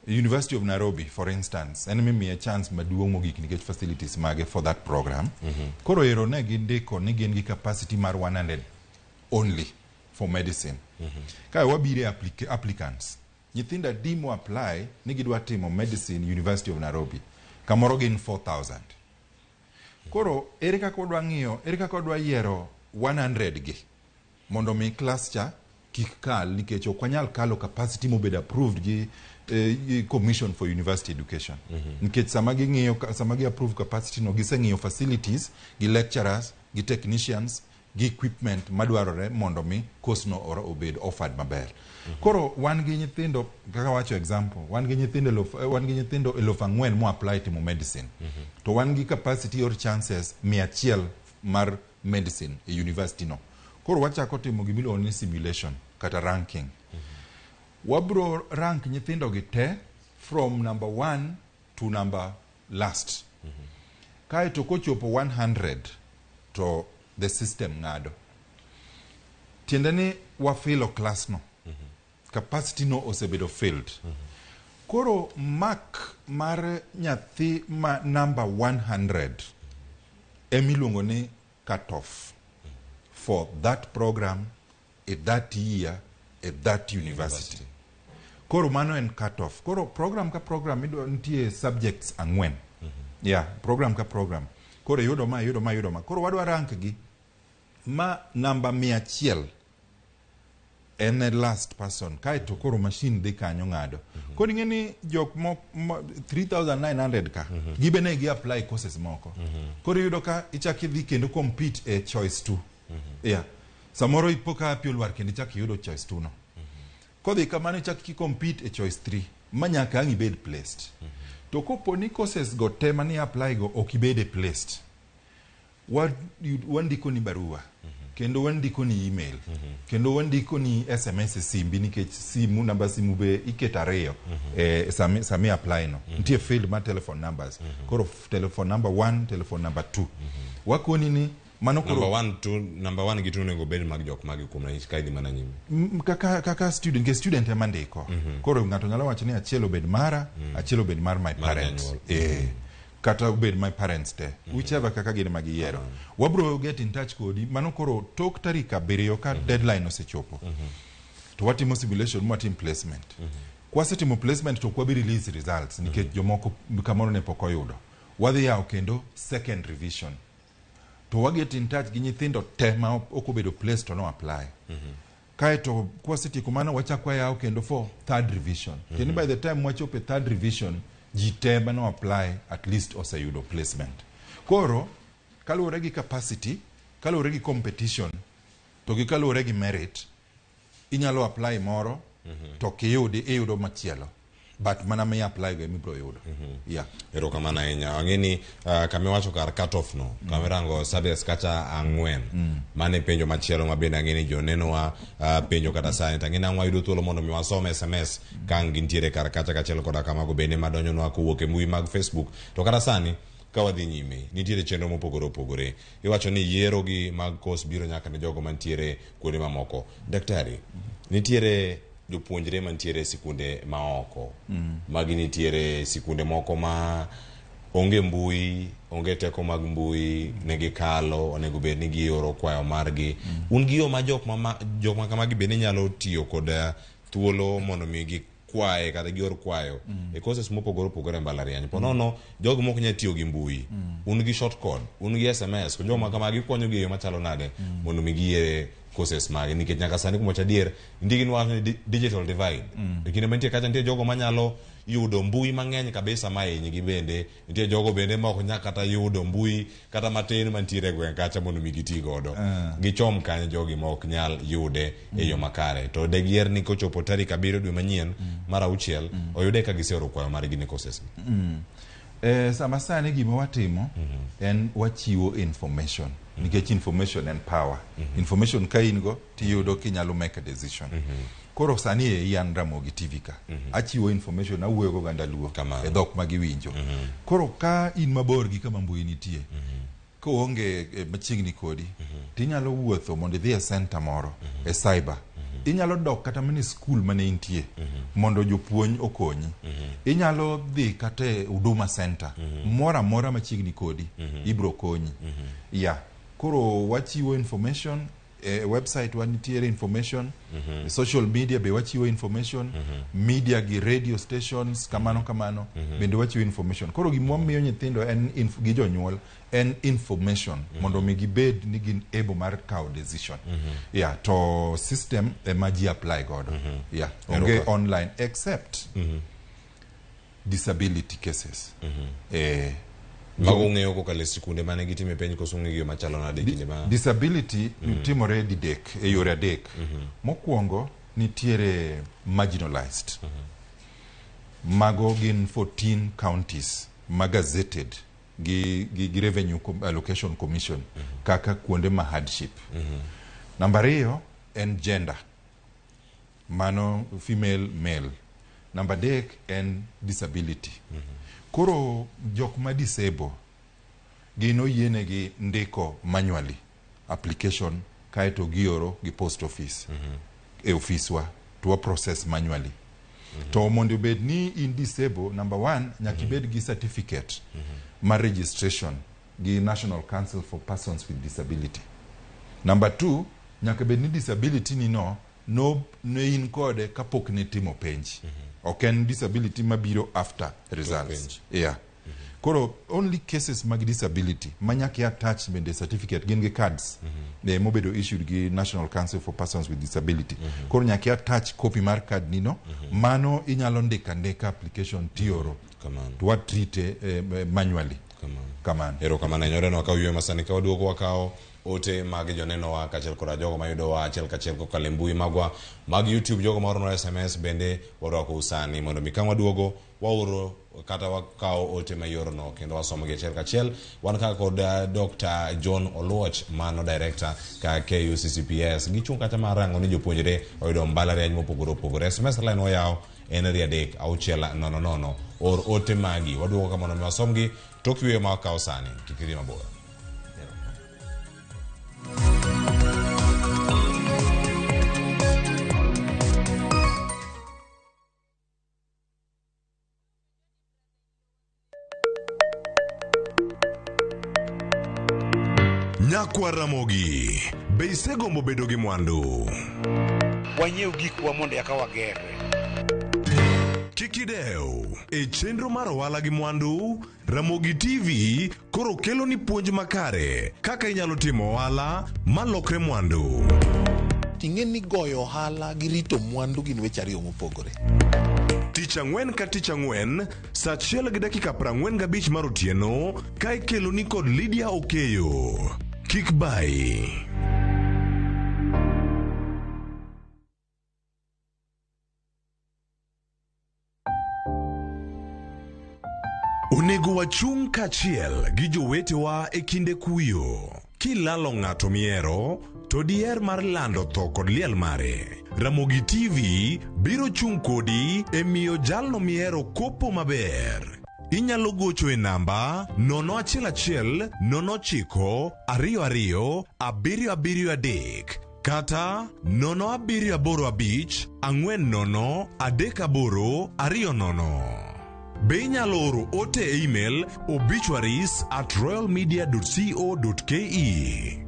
S2: University of Nairobi, for instance, en mimiye chance maduong' mogik nikech facilities mage for that program. Koro ero ne gindiko ni gin gi capacity mar 100 only for medicine. Kae wabiro e applicants. Nyithindo adi mo apply ni gidwa timo medicine University of Nairobi? Kamoro gin 4000. Koro ere kaka wadwa ng'iyo, ere kaka wadwa yiero 100 gi mondo mi class cha kik kal, nikech ok wanyal kalo capacity mobedo approved gi Commission for University Education? Nikech sama ging'iyo, sama gi approve capacity no, giseng'iyo facilities gi lecturers gi technicians gi equipment madwarore mondo mi course no obed offered maber. Koro wan gi nyithindo, kaka wacho example, wan gi nyithindo 4,000 mo apply timo medicine, to wan gi capacity or chances 100 mar medicine e university no. Koro wachako timo gimiluongo ni simulation kata ranking. Wabro rank nyithindo gi te from number one to number last. Kaeto kochopo 100 to the system ng'ado, tiende ni wafilo class no, capacity no osebedo filled. Koro mark mar nyathi ma number 100 emiluongo ni cut off for that program at that year at that university. Koro mano en cut off. Koro program ka program idwa nitie subjects ang'wen. Yeah, program ka program. Koro iyudo ma, iyudo ma, iyudo ma. Koro wadwa rank gi ma namba 100 en e last person. Kaeto koro machine dhi kanyo ng'ado. Koro ing'e ni jok mo 3900 ka gibe ne gi apply courses moko. Koro iyudo ka ichak idhi kendo compete e choice 2. Yeah, samoro ipo ka hapi olwar kendo ichak iyudo choice 2 no. Kodhi kamano, ichak ki compete e choice 3 ma nyaka ang' ibed placed. To kopo ni courses go te mani apply go ok ibede placed, wandiko ni barua kendo wandiko ni email kendo wandiko ni SMS e simbi, nikech simu, namba simu be iketo ariyo sami apply no. Nitie field mar telephone numbers. Koro telephone number 1, telephone number 2, wakoni ni mano koro
S1: Number one, two, number one gi two onego bed mag jok magi kuom ranyisi ka idhi mana nyime.
S2: Kaka student, ke student ema ndiko. Koro ng'ato nyalo wacho ni achiel obed mara, achiel obed mar my
S1: Mar
S2: parents,
S1: janyuol.
S2: Kata obed my parents te, whichever kaka gin ema giyiero. Wabro get in touch kodi. Mano koro tok tarik 7 ka deadline osechopo, to watimo simulation mwatim placement. Kwasetimo placement to ok wabi release results nikech jomoko kamoro ne pok oyudo. Wadhi yawo kendo second revision to waget in touch gi nyithindo te ma ok obedo placed to no apply. Kaeto kwasetieko mano, wachak wayawo kendo for third revision. Kendo by the time wachopo e third revision, ji te mano apply at least oseyudo placement. Koro kaluwore gi capacity, kaluwore gi competition, to gi kaluwore gi merit, inyalo apply moro to kiyudi iyudo machielo, but mana mi apply go emibiro yudo, yeah.
S1: Erokamano ahinya. Ang'e ni kamiwacho kar cut off no, kamirango subjects kata ang'wen, mano e penjo machielo ma bende ang'e ni jonenowa penjo kata sani. To ang'e ni ang' wayudo thuolo mondo mi wasom SMS ka ang' gintiere kar kacha, kaachiel koda kamago bende madonjonwa kowuok e mbui mag Facebook. To kata sani ka wadhi nyime, nitiere chenro mopogore opogore. Iwacho ni yiero gi mag course biro nyaka ne jogo mantiere kuonde mamoko. Daktari, nitiere jopuonjre mantiere e sikunde maoko, magi nitiere sikunde moko ma Onge mbui, onge teko mag mbui, ne gikalo, onego bed ni gioro kwayo margi. Un gi yo ma jok ma kamagi bende nyalo tiyo kod thuolo mondo mi gikwaye kata gior kwayo e courses mopogore opogore e mbalariany. Po nono jogo mok nyal tiyo gi mbui, un gi short code, un gi SMS, to jok ma kamagi konyo gi e yo machalo nade mondo mi giyiere courses magi, nikech nyaka sani kumawacho adier nitie gima wacho ni digital divide. E kinde mantie kacha nitie jogo manyalo yudo mbui mang'eny kabisa mahinygi, bende nitie jogo bende ma ok nyal kata yudo mbui kata matin mantiere e gweng' kacha mondo mi giti godo. Gichom kanyo jogi ma ok nyal yude e yo makare, to de giher ni kochopo tarik 7 dwe manyien mar auchiel oyude ka giseoro kwayo margi ne courses gi.
S2: Sama sani gima watimo en wachiwo information, nikech information en power. Information ka in go tiyudo kinyalo make a decision. Koro sani e an Ramogi TV ka achiwo information, awuoyo go oganda Luo
S1: Kamano.
S2: e dhok ma giwinjo. Koro ka in mabor gi kama mbui nitie, koonge machiegni kodi, tinyalo wuotho mondo idhi e center moro e cyber. Inyalo dok kata mana e skul mane intie mondo jopuonj okonyi. Inyalo dhi kata e Huduma Center moro amora machiegni kodi, ibro konyi ya. Koro wachiwo information e website wa, nitiere information e social media be wachiwo information, media gi radio stations kamano kamano bende wachiwo information. Koro gima wamiyo nyithindo en gi jonyuol en information mondo mi gibed ni gin able mar kawo decision. Yeah, to system ema ji apply godo. Yeah, onge
S1: Eroka.
S2: online except disability cases.
S1: Mago ung'eyo kokalo e sikunde mane gitime penj, koso ung'eyo gi yo machalo nade e kinde ma
S2: Disability timore didek, e yore adek. Mokwongo nitiere marginalized, mago gin 14 counties ma gazetted gi Revenue Allocation Commission kaka kuonde ma hardship. Namba ariyo en gender, mano female, male. Namba adek en disability. Koro jok ma disable gin oyienegi ndiko manually application, kaeto gioro gi post office e ofiswa to wa process manually. To mondo obed ni in disable, number one, nyaka ibed gi certificate mar registration gi National Council for Persons with Disability. Number two, nyaka bed ni disability ni no ne in kode kapok ne timo penj, ok en disability mabiro after results.
S1: Penj.
S2: Yeah. Koro only cases mag disability ma nyaka i attach bende certificate, gin gi cards mobedo issued gi National Council for Persons with Disability. Koro nyaka i attach copy mar card ni no. Mano inyalo ndiko andika application tioro
S1: Kamano.
S2: to watreat manually.
S1: Kamano.
S2: Kamano.
S1: Erokamano ahinya. Oreno wakaw yweyo masani, ka waduogo wakawo ote mag jonenowa kaachiel koda jogo mayudowa achiel kachiel kokalo e mbui magwa mag YouTube, jogo maoronwa SMS bende warwakou sani mondo mi ka waduogo waoro kata wakawo ote mayorono kendo wasomogi achiel kachiel. Wan kaka kod Dr. John Oluoch, mano director ka KUCCPS, gichung' kata mar rango ni jopuonjre oyudo mbalariany mopogore opogore. SMS line oyaw en 33600, or ote magi, waduogo ka mondo mi wasomgi tok yweyo ma wakawo sani. Kik idhi mabor.
S4: Nyakwa Ramogi, be isegombo bedo gi mwandu?
S5: Wanyiew gikwa mondo eka wagerre.
S4: Kik idew. E chenro mar ohala gi mwandu, Ramogi TV koro kelo ni puonj makare kaka inyalo timo ohala malokre mwandu.
S6: Ting'e ni goyo ohala gi rito mwandu gin weche ariyo mopogore.
S4: Tich ang'wen ka tich ang'wen, sa 1:45 mar otieno, ka ikelo ni kod Lydia Okeyo. Kik bayi. Onego wachung' kaachiel gi jowetewa e kinde kuyo. Kilalo ng'ato mihero, to diher mar lando tho kod liel mare. Ramogi TV biro chung' kodi e miyo jalno mihero kopo maber. Inyalo gocho e namba 011 09 22 773 kata 0785 40 38 20. Be inyalo oro ote e email obituaries@royalmedia.co.ke.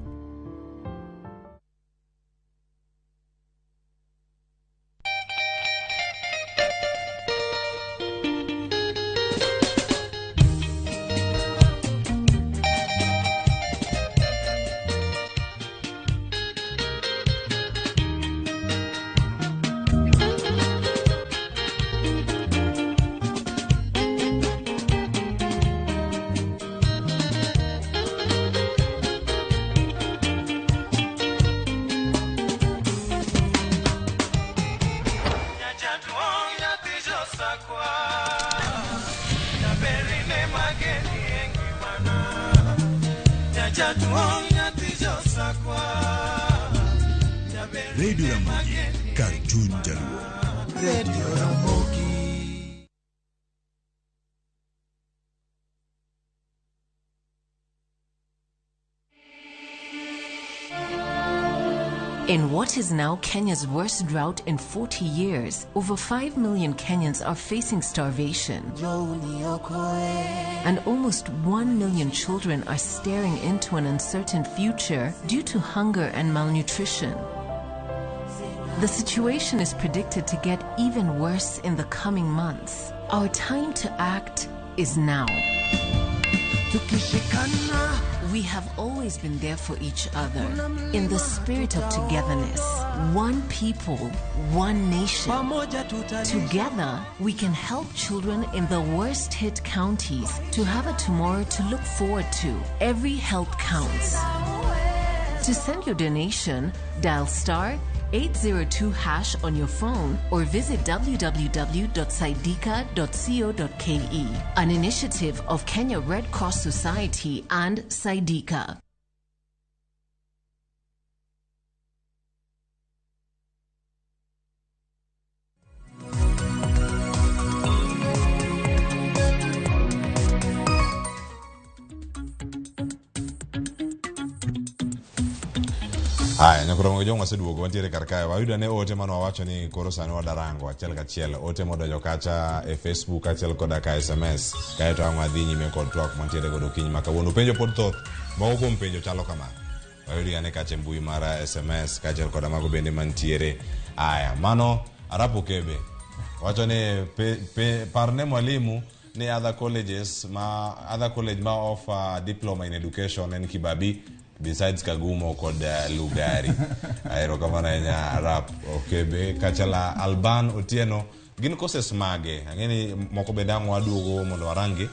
S7: Radio Ramogi, kar chuny Jaluo.
S8: Radio Ramogi.
S9: In what is now Kenya's worst drought in 40 years, over 5 million Kenyans are facing starvation. And almost 1 million children are staring into an uncertain future due to hunger and malnutrition. The situation is predicted to get even worse in the coming months. Our time to act is now. We have always been there for each other. In the spirit of togetherness, one people, one nation. Together, we can help children in the worst hit counties to have a tomorrow to look forward to. Every help counts. To send your donation, dial star 802 hash on your phone or visit www.saidika.co.ke. An initiative of Kenya Red Cross Society and Saidika.
S1: Haya, nyakoromo jong waseduogo wantiere kar kae. Wayudo ane ote mane wawacho ni koro sani wadarango achiel kachiel. Ote modonjo kacha e Facebook achiel koda ka SMS. Kaeto ang' wadhi nyime kod twak mantiere godo kiny ma kawuono. Penjo pod thoth. Moko kuom penjo chalo kama. Wayud ane kacha e mbui mar SMS kaachiel koda mago bende mantiere. Aya, mano Arapo Kebe wacho ni parne mwalimu ni other colleges ma other college ma offer diploma in education en Kibabi besides Kagumo kod Lugari. Erokamano ahinya Arap Okebe. Kachala Alban Otieno, gin courses mage? Ang'e ni moko bende ang' waduogo mondo warangi.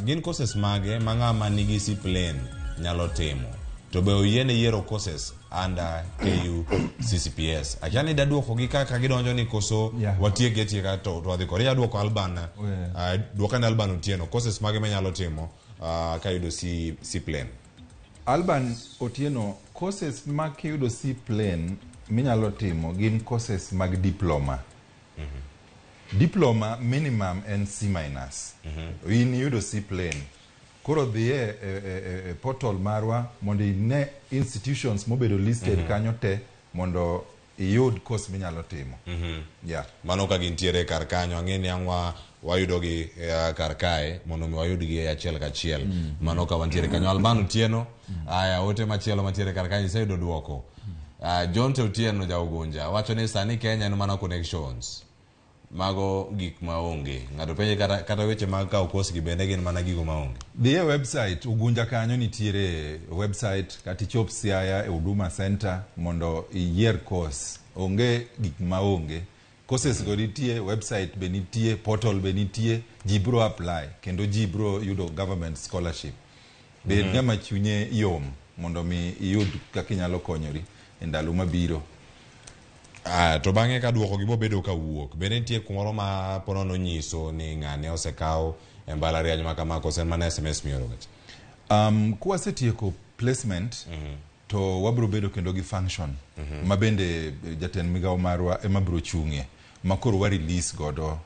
S1: Gin courses mage ma ng'ama nigi C plane nyalo timo? To be oyiene yiero courses under KU CCPS? Akia ni daduoko gi kaka gidonjo ni koso watiek atieka to wadhi kode. Inya duoko Alban, duokane Alban Otieno, courses mage manyalo timo kayudo C plane?
S2: Alban Otieno, courses ma kiyudo C plane minyalo timo gin courses mag diploma. Diploma minimum en C minus. In iyudo C plane. Koro dhi e portal marwa mondo ine institutions mobedo listed kanyo te mondo iyud course minyalo timo. Yeah.
S1: Mano ka gintiere kar kanyo, ang'e ni ang' wayudogi kar kae mondo mi wayudgi achiel kachiel. Mano ka wantiere kanyo. Alban Otieno, aya ote machielo mantiere kar kanyo iseyudo duoko. John Te Otieno ja Ugunja wacho ni sani Kenya en mana connections. Mago gik maonge. Ng'ato penje kata weche mag kawo course gi bende gin mana gigo maonge.
S2: Dhi e website Ugunja kanyo nitiere website kata ichop Siaya e Huduma Center mondo iyier course. Onge gik maonge. Courses go nitie, website be nitie, portal be nitie, ji bro apply kendo ji bro yudo government scholarship. Bed ng'ama chunye yom mondo mi iyud kaka inyalo konyori e ndalo mabiro.
S1: To bang'e ka duoko gi bobedo ka wuok, bende nitie kumoro ma ponono nyiso ni ng'ane osekaw e mbalariany ma kama koso en mana SMS mioro kacha?
S2: Kwasetieko placement to wabro bedo kendo gi function ma bende jatend migawo marwa ema bro chung'e ma koro wa release godo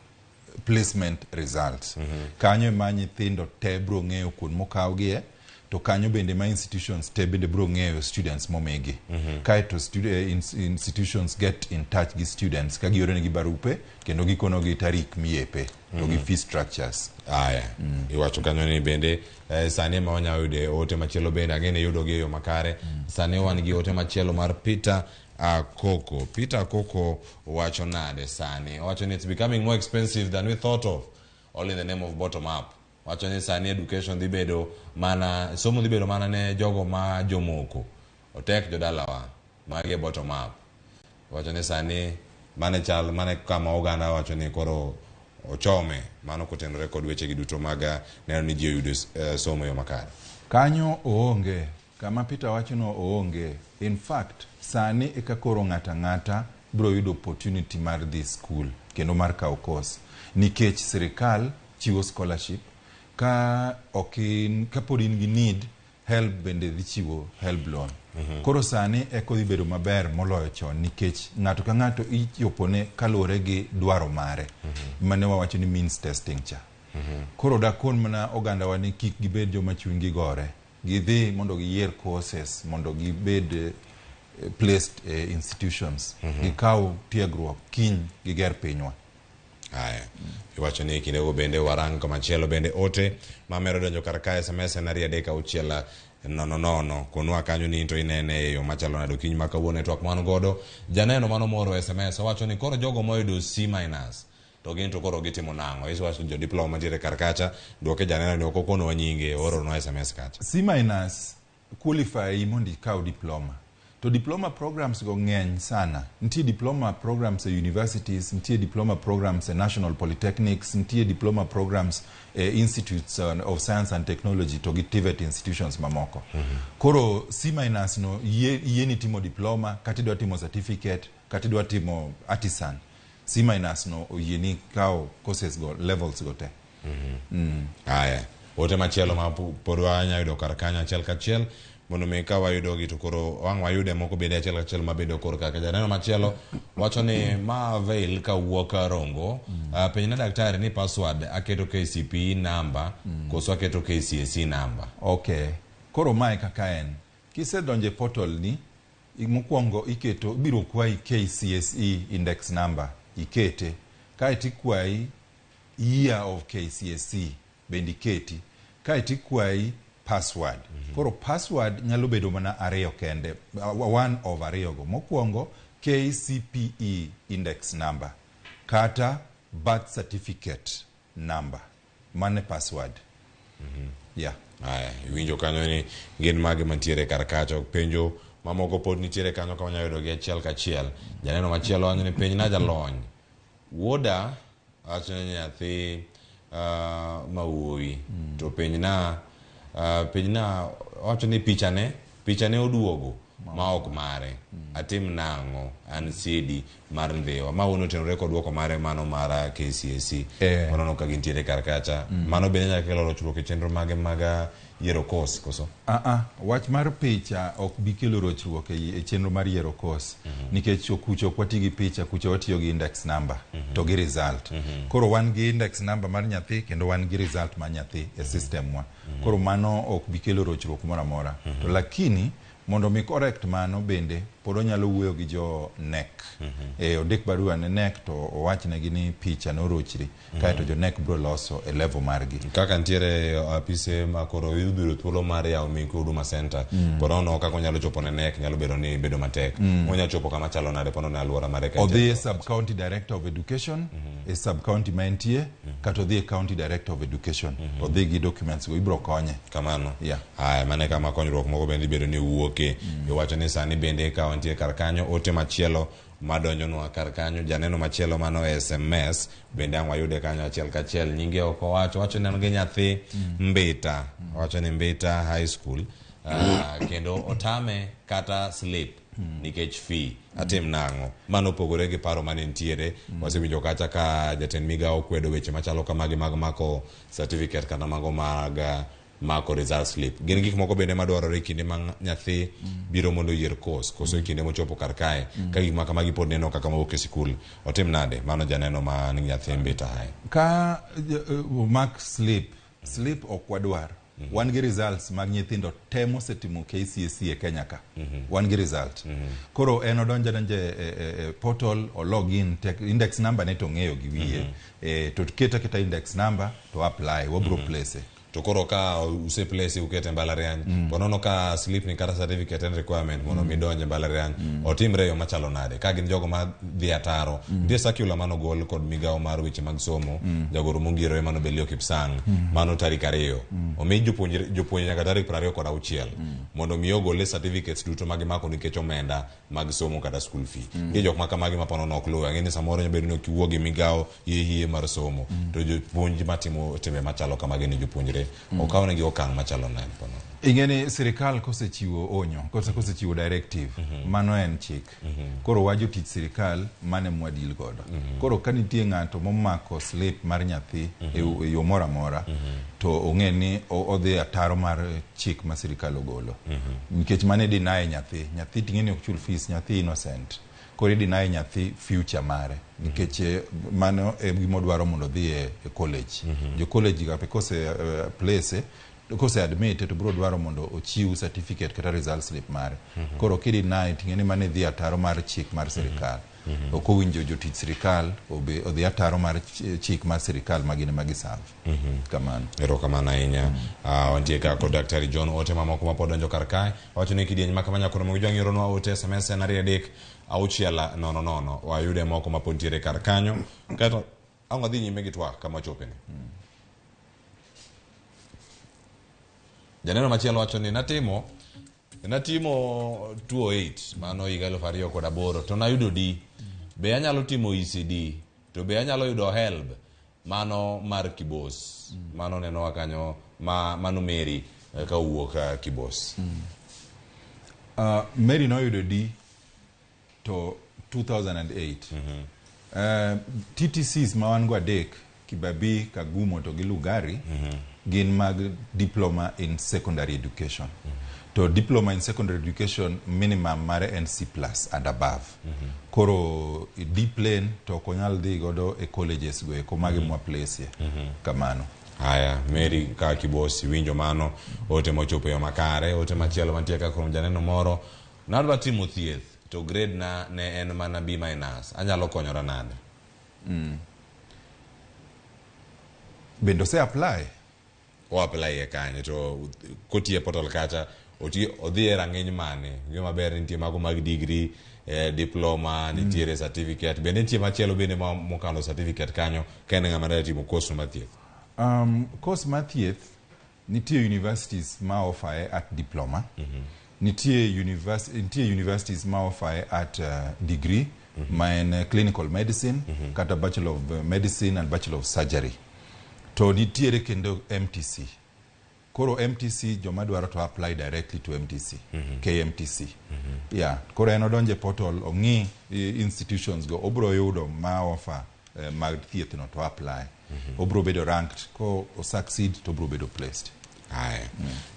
S2: placement results. Kanyo ema nyithindo te bro ng'eyo kuond mokawgie, to kanyo bende ma institutions te bende bro ng'eyo students momigi. Kaeto institutions get in touch gi students ka gioronegi barupe kendo gikonogi tarik miyepe. to gi fee structures.
S1: Aya, iwacho kanyo ni bende sani ema wanyalo yude ote machielo bende ang'e ni iyudogi e yo makare. Sani wan gi ote machielo mar Peter Akoko. Peter Akoko wacho nade sani? Owacho ni it's becoming more expensive than we thought of, all in the name of bottom up. Wacho ni sani education dhi bedo mana, somo dhi bedo mana ne jogo ma jomoko. Otek jodalawa, magi e bottom up. Wacho ni sani mane chal mane kama oganda wacho ni koro ochome mano kotenore kod weche gi duto mag neno ni ji oyudo somo e yo makare.
S2: Kanyo oonge, kama Peter wachono oonge. In fact, sani eka koro ng'ato ang'ata biro yudo opportunity mar dhi school kendo mar kawo course nikech sirikal chiwo scholarship. Ka ok in, kapod in gi need help, bende dhi chiwo help loan. Koro sani eko dhi bedo maber moloyo chon nikech ng'ato ka ng'ato ichopone kaluwore gi dwaro mare mane wawacho ni means testing cha. Koro dakon mana ogandawa ni kik gibed joma chunygi gore, gidhi mondo giyier courses mondo gibed placed e institutions, gikaw tiegruok, kiny giger pinywa.
S1: Aya, iwacho ni kindego bende warang kamachielo bende ote mamero donjo kar ka SMS en 23600. Konwa kanyo ni to inene e yo machalo nade okinyi ma kawuono e twak man godo. Janeno mano moro SMS owacho ni koro jogo moyudo C minus to gin to koro gitimo nang'o? Iwacho jo diploma mantiere kar kacha. Duoke janeno ni ok okonowa nyinge, ooronwa SMS kacha.
S2: C minus qualify mondo ikaw diploma, to diploma programs go ng'eny sana. Nitie diploma programs e universities, nitie diploma programs e national polytechnics, nitie diploma programs e institutes of science and technology to gi TVET institutions mamoko. Koro C minus no yieni timo diploma, kata idwa timo certificate, kata idwa timo artisan. C minus no oyieni kawo courses go, levels go te.
S1: Aya, ote machielo ma pod wanya yudo kar kanyo achiel kachiel mondo mi ka wayudogi to koro wang' wayude moko bende achiel kachiel mabedo kor kaka janeno machielo wacho ni ma veil kawuok Rongo. Penjna daktari ni password aketo KCPE number koso aketo KCSE number?
S2: Okay, koro mae kaka en: kisedonjo e portal ni, mokwongo iketo, ibiro kwayi KCSE index number, ikete, kaeto ikwayi year of KCSE bende iketi, kaeto ikwayi password. Koro password nyalo bedo mana ariyo kende, one of ariyo go: mokwongo KCPE index number kata birth certificate number. Mane password, yeah.
S1: Aya, iwinjo kanyo ni gin mage mantiere kar kacha. Penjo mamoko pod nitiere kanyo ka wanyalo yudogi achiel kachiel. Janeno machielo wacho ni penjna jalony, wuoda wacho ni nyathi ma wuoyi to penjna wacho ni pichane oduogo ma ok mare, atim nang'o? An Sidi mar Ndhiwa. Ma wuon otenore kod duoko mare mano mar KCSE. Waneno ka gintiere kar kacha. Mano bende nyalo kelo rochruok e chenro mage mag yiero course koso?
S2: Ah, wach mar picha ok bi kelo rochruok e chenro mar yiero course nikech kucho ok wati gi picha, kucho watiyo gi index number to gi result. Koro wan gi index number mar nyathi kendo wan gi result mar nyathi e system wa. Koro mano ok bi kelo rochruok moro amora. To lakini mondo mi correct mano bende pod onyalo wuoyo gi jo KNEC. Ondik barua ne KNEC to owachnegi ni picha norochri, kaeto jo KNEC biro loso e level margi.
S1: Kaka nitiere apise ma koro ibiro thuolo mar yawo meke Huduma Center, pod ono kaka onyalo chopo ne KNEC nyalo bedo ni bedo matek. Onyalo chopo kama chalo nade pono ne aluora mare ka?
S2: Odhi e sub county director of education e sub county ma entie, kata odhi e county director of education, odhi gi documents go, ibiro konye.
S1: Kamano.
S2: Yeah.
S1: Aya, mane kama konyruok moko bende ibedo ni wuoke. Iwacho ni sani bende ka wantie kar kanyo, ote machielo madonjonwa kar kanyo, janeno machielo mano SMS bende ang' wayude kanyo achiel kachiel. Nyinge ok owacho, wacho ni en gi nyathi Mbita, wacho ni Mbita High School, kendo otame kata slip nikech fee, atim nang'o? Mano opogore gi paro mane nitiere. Wasewinjo kacha ka jatend migawo kwedo weche machalo kamagi mag mako certificate kata mago mag mako result slip. Gin gik moko bende madwarore e kinde ma nyathi biro mondo oyier course koso e kinde mochopo kar kae ka gik ma kamagi pod neno kaka mawuok e sikul, otim nade? Mano janeno ma nigi nyathi Mbita High.
S2: Ka omak slip, slip ok wadwar. Wan gi results mag nyithindo te mosetimo KCSE e Kenya ka. Wan gi result. Koro en odonjo adonja e portal, o log in, index number ne to ong'eyo gi wiye. To keto aketa index number to apply, wabro place.
S1: To koro ka useplace, ukete mbalariany, to nono ka slip ni kata certificate en requirement mondo mi donj e mbalariany, otimre e yo machalo nade ka gin jogo ma dhi ataro? Nitie circular manogol kod migawo mar weche mag somo, jagoro mongirore mano Belio Kipsang, mano tarik 2, omi jopuonjre jopuonj nyaka tarik 26 mondo mi ogole certificates duto ma gimako nikech omenda mag somo kata school fee. Nitie jok ma kamagi ma ponono ok luwe. Ang'e ni samoro nyalo bedo ni ok iwuo gi migawo hie mar somo, to jopuonj matimo timbe machalo kamagi ni jopuonjre okaw negi okang' machalo nade ponono?
S2: Ing'e ni sirikal kosechiwo onyo, kosechiwo directive, mano en chik. Koro wa jotich sirikal mane mwadeal godo. Koro ka nitie ng'ato momako slip mar nyathi e yo moro amora, to ong'e ni odhi ataro mar chik ma sirikal ogolo, nikech mane deny nyathi. Nyathi ting'e ni ok chul fees, nyathi innocent. Koro ideny nyathi future mare, nikech mano e gima odwaro mondo odhi e college. Jo college ga be kose place, kose admit, to biro dwaro mondo ochiw certificate kata result slip mare. Koro kideny, ting'e ni mano idhi ataro mar chik mar sirikal. Ok owinjo jotich sirikal obe odhi ataro mar chik mar sirikal ma gin ema giserve. Kamano.
S1: Erokamano ahinya. Wantie ka kod Daktari John. Ote mamoko mapod donjo kar kae wacho ni kidieny ma kama nyakoro mogi jwang'ioronwa ote SMS en 23600. Wayude moko mapod ntiere kar kanyo kaeto ang' wadhi nyime gi twak kama wachopeni. Janeno machielo wacho ni natimo 208 mano higa 2008 to nayudo D. Be anyalo timo ECD? To be anyalo yudo HELB? Mano mar Kibos. Mano nenowa kanyo ma mano Mary ka owuok Kibos.
S2: Mary noyudo D to 2008. TTCs ma wan go adek, Kibabii, Kagumo to gi Lugari, gin mag diploma in secondary education. To diploma in secondary education minimum mare en C plus and above. Koro D plain to ok onyal dhi godo e colleges go eko magi mwa place. Kamano.
S1: Haya, Mary ka Kibos, winjo mano ote mochopo e yo makare. Ote machielo mantie ka kuom janeno moro: nadwa timo thieth to grade na ne en mana B minus, anyalo konyora nade?
S2: Bende ose apply?
S1: O apply e kanye? To kotiyo e portal kacha, oti odhi e rang'iny mane? Ng'eyo maber ni nitie mago mag degree, diploma, nitiere certificate bende, nitie machielo bende ma mokalo certificate kanyo ka en ng'ama dwa timo course no mar thieth.
S2: Course mar thieth nitie universities ma offer at diploma. Nitie universities ma offer at degree ma en clinical medicine kata Bachelor of Medicine and Bachelor of Surgery. To nitiere kendo MTC. Koro MTC joma dwaro to apply directly to MTC, KMTC. Yeah, koro en odonje portal, ong'i institutions go, obro yudo ma offer mag thieth no to apply. Obro bedo ranked, ko o succeed to obro bedo placed.
S1: Haya,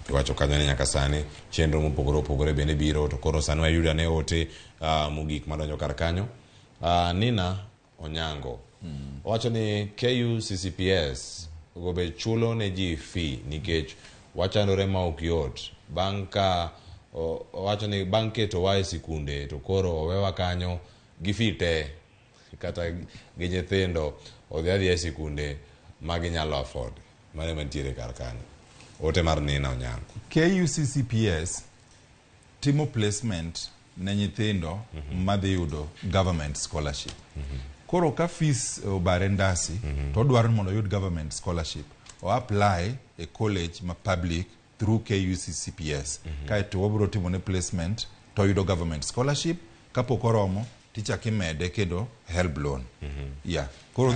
S1: iwacho kanyo ni nyaka sani chenro mopogore opogore bende biro. To koro sani wayudo ane ote mogik madonjo kar kanyo. Nina Onyango owacho ni KUCCPS go be chulo ne ji fee nikech wachandore ma ok yot bang' ka owacho ni bang' ketowa e sikunde to koro owewa kanyo gi fee te, kata gi nyithindo odhi adhiya e sikunde ma ginyalo afford. Mano ema nitiere kar kanyo, ote mar Nina Onyango.
S2: KUCCPS timo placement ne nyithindo madhi yudo government scholarship. Koro ka fees obare ndasi, to odwaro ni mondo oyud government scholarship, o apply e college ma public through KUCCPS. Kaeto wabiro timone placement to oyudo government scholarship. Kapok oromo, tichak imede kendo HELB loan. Yeah. Koro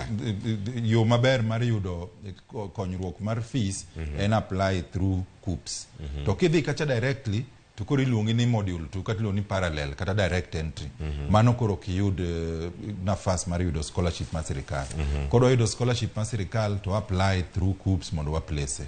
S2: yo maber mar yudo konyruok mar fees en apply through KUCCPS. To kidhi kacha directly, to koro iluongi ni module 2 kata iluongi ni parallel kata direct entry. Mano koro ok iyud nafas mar yudo scholarship mar sirikal. Kodwa yudo scholarship mar sirikal to apply through KUCCPS mondo waplace.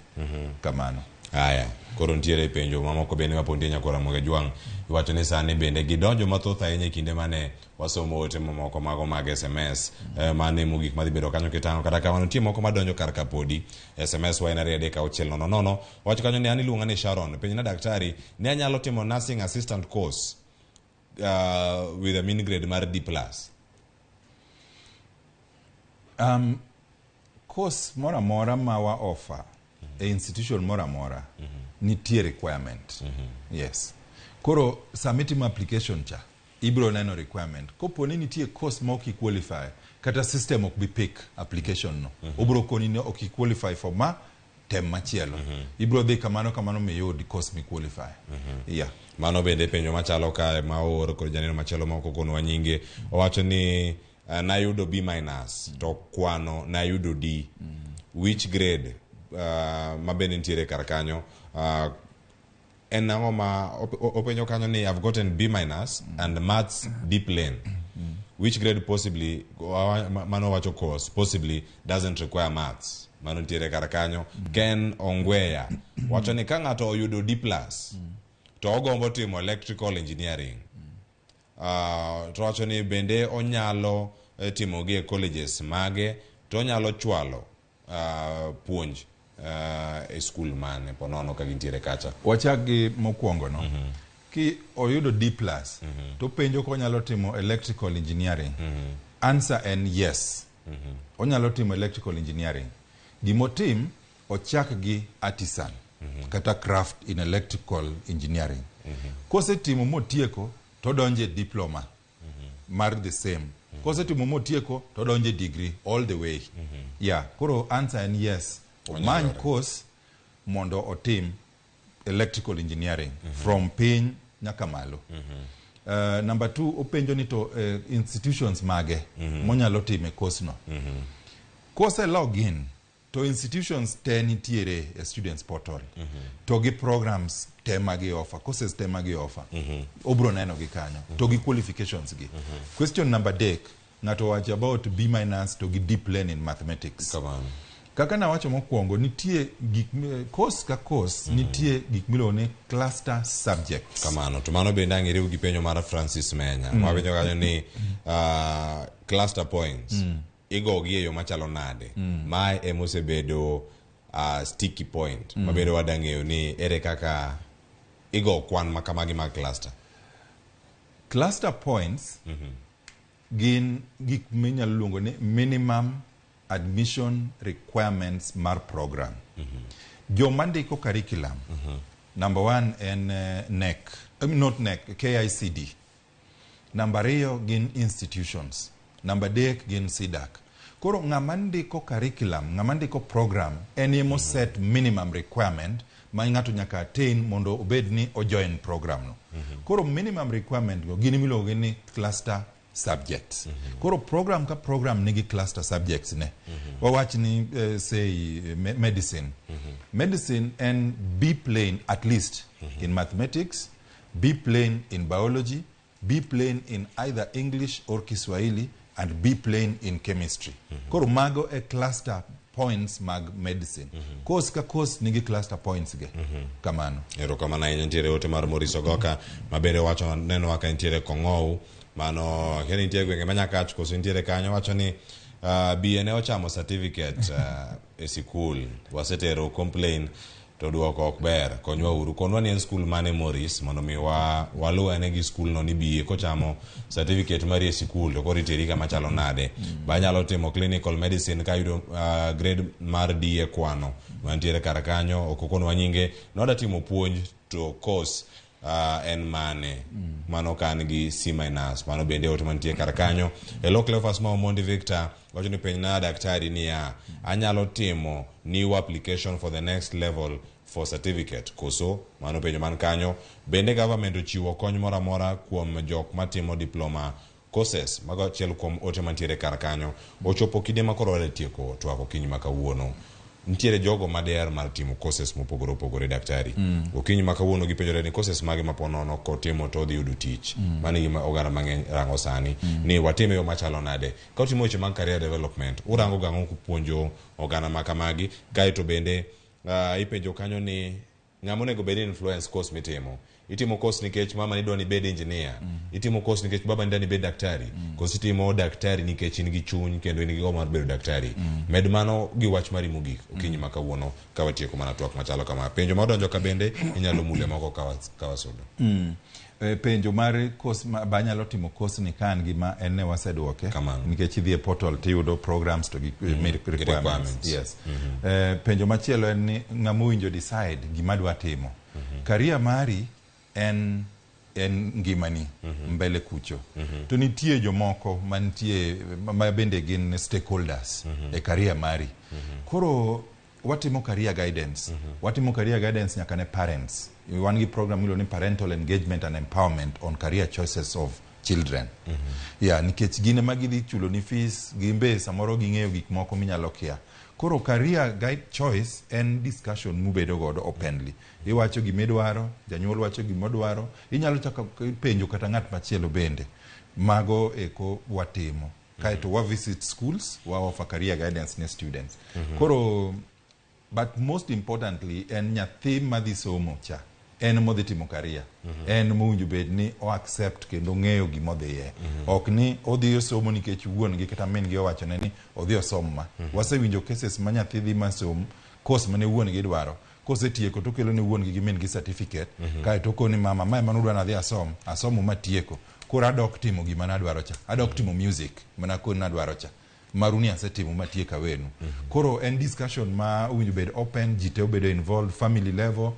S2: Kamano.
S1: Aya, koro nitiere penjo mamoko bende mapod nitie nyakora Ramogi Ajwang'. Iwacho ni sani bende gidonjo mathoth ahinya e kinde mane wasomo ote mamoko mago mag SMS mane mogik madhi bedo kanyo kitang'o. Kata kamano nitie moko madonjo kar kapodi. SMS wa en 23600. Wacho kanyo ni an iluonga ni Sharon. Penjna daktari ni anyalo timo nursing assistant course with a mean grade mar D+.
S2: Course moro amora ma wa offer e institution moro amora nitie requirement. Yes. Koro sama itimo application cha, ibiro neno requirement. Kopo ni nitie course ma ok i-qualify, kata system ok bi pick application no. Obiro koni ni ok i-qualify for ma, tem machielo. Ibiro dhi kamano kamano miyud course mi qualify. Yeah.
S1: Mano bende penjo machalo kae ma oor kod janeno machielo ma ok okonwa nyinge. Owacho ni nayudo B minus to kwano nayudo D. Which grade ma bende nitiere kar kanyo en ang'o ma openjo kanyo ni I've gotten B minus and maths D plain. Which grade possibly mano wacho course possibly doesn't require maths. Mano nitiere kar kanyo. Ken Ongweya wacho ni ka ng'ato oyudo D plus to ogombo timo electrical engineering. To wacho ni bende onyalo timo gi e colleges mage to onyalo chwalo puonj e skul mane ponono ka gintiere kacha.
S2: Wachak gi mokwongo no. Ki oyudo D plus to penjo konyalo timo electrical engineering. Answer en yes. Onyalo timo electrical engineering. Gimotim ochak gi artisan kata craft in electrical engineering. Kosetimo motieko to donje diploma mar the same. Kosetimo motieko to donje degree all the way. Yeah, koro answer en yes. Omany course mondo otim electrical engineering from piny nyaka malo. Number 2 openjo ni to institutions mage monyalo time course no. Kose login to institutions te nitiere e students portal. To gi programs te magi offer, courses te magi offer. Obro neno gi kanyo. To gi qualifications gi. Question number 3, ng'ato wacho about B minus to gi D plain in mathematics.
S1: Kamano.
S2: Kaka nawacho mokwongo, nitie gik course ka course nitie gik miluongo ni cluster subjects.
S1: Kamano. To mano bende ang' iriw gi penjo mar Francis Menya. Mapenjo kanyo ni cluster points igogi e yo machalo nade. Mae emosebedo sticky point. Mabedo wadang'eyo ni ere kaka igo kwan makamagi mag cluster.
S2: Cluster points gin gik minyalo luongo ni minimum admission requirements mar program. Joma ndiko curriculum, number 1 en NEC, not NEC, KICD. Number 2 gin institutions. Number 3 gin CDAC. Koro ng'ama ndiko curriculum, ng'ama ndiko program, en emo set minimum requirement ma ng'ato nyaka attain mondo obed ni ojoin program no. Koro minimum requirement go gin miluongo ni cluster subjects. Koro program ka program nigi cluster subjects ne. Wawach ni say medicine. Medicine en B plain at least in mathematics, B plain in biology, B plain in either English or Kiswahili, and B plain in chemistry. Koro mago e cluster points mag medicine. Course ka course nigi cluster points ge. Kamano.
S1: Erokamano ahinya. Nitiere ote mar Maurice Ogoka mabende wacho neno ka nitiere Kong'ou. Mano kendo nitie gwenge ma Nyakach koso nitiere kanyo wacho ni BA ne ochamo certificate e sikul. Wasetero complain to duoko ok ber. Konywa uru. Konwa ni en skul mane Maurice mondo mi waluw ane gi skul no ni BA kochamo certificate mari e sikul to koro iteri kama chalo nade. Ba nyalo timo clinical medicine ka yudo grade mar D e kwano mantiere kar kanyo ok okonwa nyinge. Noda timo puonj to course en mane mano kan gi C minus. Mano bende ote mantie kar kanyo. Elo Cleophas ma Omondi Victor wacho ni penj na daktari niya anyalo timo new application for the next level for certificate koso. Mano penjo man kanyo. Bende government ochiwo kony moro amora kuom jok matimo diploma courses. Mago achiel kuom ote mantiere kar kanyo. Ochopo kinde ma koro wadhi tieko twak okinyi ma kawuono. Nitiere jogo madeher mar timo courses mopogore opogore daktari. Okinyi ma kawuono gipenjore ni courses mage ma po nono kotimo to odhi yudo tich. Mano e gima oganda mang'eny rango sani. Ni watime yo machalo nade. Ka utimo weche mag career development, urango gang'o kupuonjo oganda ma kamagi. Kaeto bende ipenjo kanyo ni Ng'ama onego bed ni influence course mitimo? Itimo course nikech mama ni dwa ni ibed engineer? Itimo course nikech baba ni dwa ni ibed daktari? Koso itimo daktari nikech in gi chuny kendo in gi gombo mar bedo daktari? Med mano gi wach mari mogik okinyi ma kawuono ka watieko mana twak machalo kama. Penjo ma odonjo ka bende inyalo mule moko ka wasudo.
S2: Penjo mar course ma ba anyalo timo course ni ka an gi ma en ne waseduoke.
S1: Kamano.
S2: Nikech idhi e portal tiyudo programs to gi requirements.
S1: Requirements.
S2: Yes. Penjo machielo en ni ng'ama owinjo decide gima dwa timo. Career mari en ngimani mbele kucho. To nitie jomoko mantie ma bende gin stakeholders e career mari. Koro watimo career guidance. Watimo career guidance nyaka ne parents. Wan gi program miluongo ni parental engagement and empowerment on career choices of children. Yeah, nikech gin ema gidhi chulo ni fees, gin be samoro ging'eyo gik moko minyalo kia. Koro career guide choice en discussion mubedo godo openly. Iwacho gimidwaro, janyuol wacho gimodwaro, inyalo chako penjo kata ng'at machielo bende. Mago eko watimo. Kaeto wa visit schools, wa offer career guidance ne students. Koro, but most importantly, en nyathi madhi somo cha en modhi timo career, en mowinjo bed ni o accept kendo ng'eyo gimodhiye. Ok ni odhi osomo nikech wuon gi kata min gi owachone ni odhi osom ma. Wasewinjo cases ma nyathi dhi ma som course mane wuon gi dwaro, kosetieko to okelo ne wuon gi gi min gi certificate, kaeto okoni mama, mae manudwa nadhi asom, asomo matieko, koro adok timo gima nadwaro cha, adok timo music mana koni nadwaro cha maruni asetimo matieko awenu. Koro en discussion ma owinjo bed open, ji te obedo involved, family level,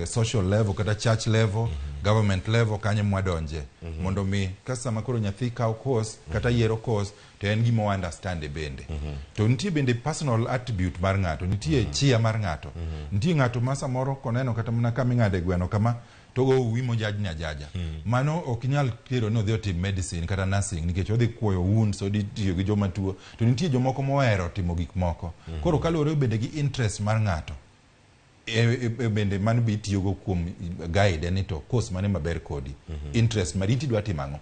S2: social level, kata church level, government level, kanyo mwadonje mondo mi ka sama koro nyathi kawo course kata yiero course to en gima o understand bende. To nitie bende personal attribute mar ng'ato, nitie chia mar ng'ato, nitie ng'ato ma samoro koneno kata mana kama ing'ade gweno kama to go wi mojajni ajaja, mano ok nyal tero ni odhi otim medicine kata nursing nikech odhi kuoyo wounds, odhi tiyo gi joma tuo. To nitie jomoko mohero timo gik moko. Koro kaluwore bende gi interest mar ng'ato e bende mano be itiyogo kuom guide ni to course mane maber kodi, interest mari tidwa timo ang'o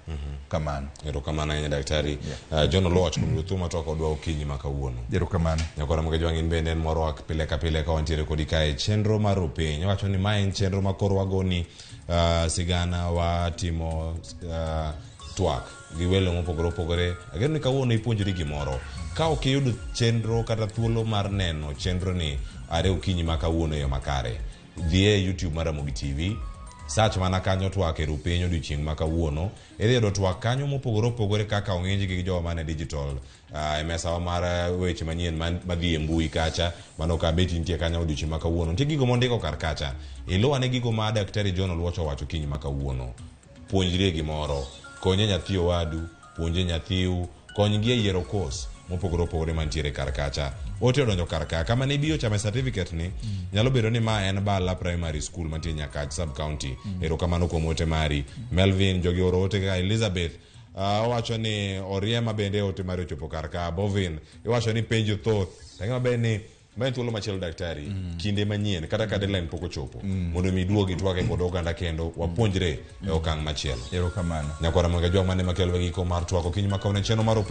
S2: kamano.
S1: Erokamano ahinya, daktari John Oluoch, kuom yudo thuolo ma twak kodwa okinyi ma kawuono.
S2: Erokamano.
S1: Nyakora Mugejwang', in bende en morwak pile ka pile ka wantiere kodi kae e chenro mar Rupiny. Iwacho ni ma en chenro ma koro wagoni sigana, watimo twak gi welo mopogore opogore. Ageno ni kawuono ipuonjori gimoro. Ka ok iyudo chenro kata thuolo mar neno chenro ni are okinyi ma kawuono e yo makare, dhi e YouTube mar Ramogi TV, search mana kanyo twak e Rupiny odiochieng' ma kawuono. Idhi yudo twak kanyo mopogore opogore kaka ong'injgi gi jowa man e digital e mesawa mar weche manyien madhi e mbui kacha. Mano ka beti nitie kanyo odiochieng' ma kawuono. Nitie gigo mondiko kar kacha. Iluw ane gigo ma Daktari John Oluoch owacho okinyi ma kawuono. Puonjrie gimoro. Konye nyathi owadu, puonje nyathiu, konygi e yiero course mopogore opogore mantiere kar kacha. Ote odonjo kar ka. Kama ne ibiyo chame certificate ni, nyalo bedo ni ma en Bala Primary School mantie Nyakach sub county. Erokamano kuom ote mari. Melvin, jogi oro ote kaka Elizabeth. Owacho ni Oriema bende ote mari ochopo kar ka. Bovin, iwacho ni penjo thoth. To ng'e maber ni ma en thuolo machielo, daktari, kinde manyien kata ka deadline pok ochopo mondo mi iduogi twake kod oganda kendo wapuonjre e okang' machielo.
S2: Erokamano.
S1: Nyakwara Mwega Jwang', mane makelo giko mar twak okinyi ma kawuono e chenro mar Opiny.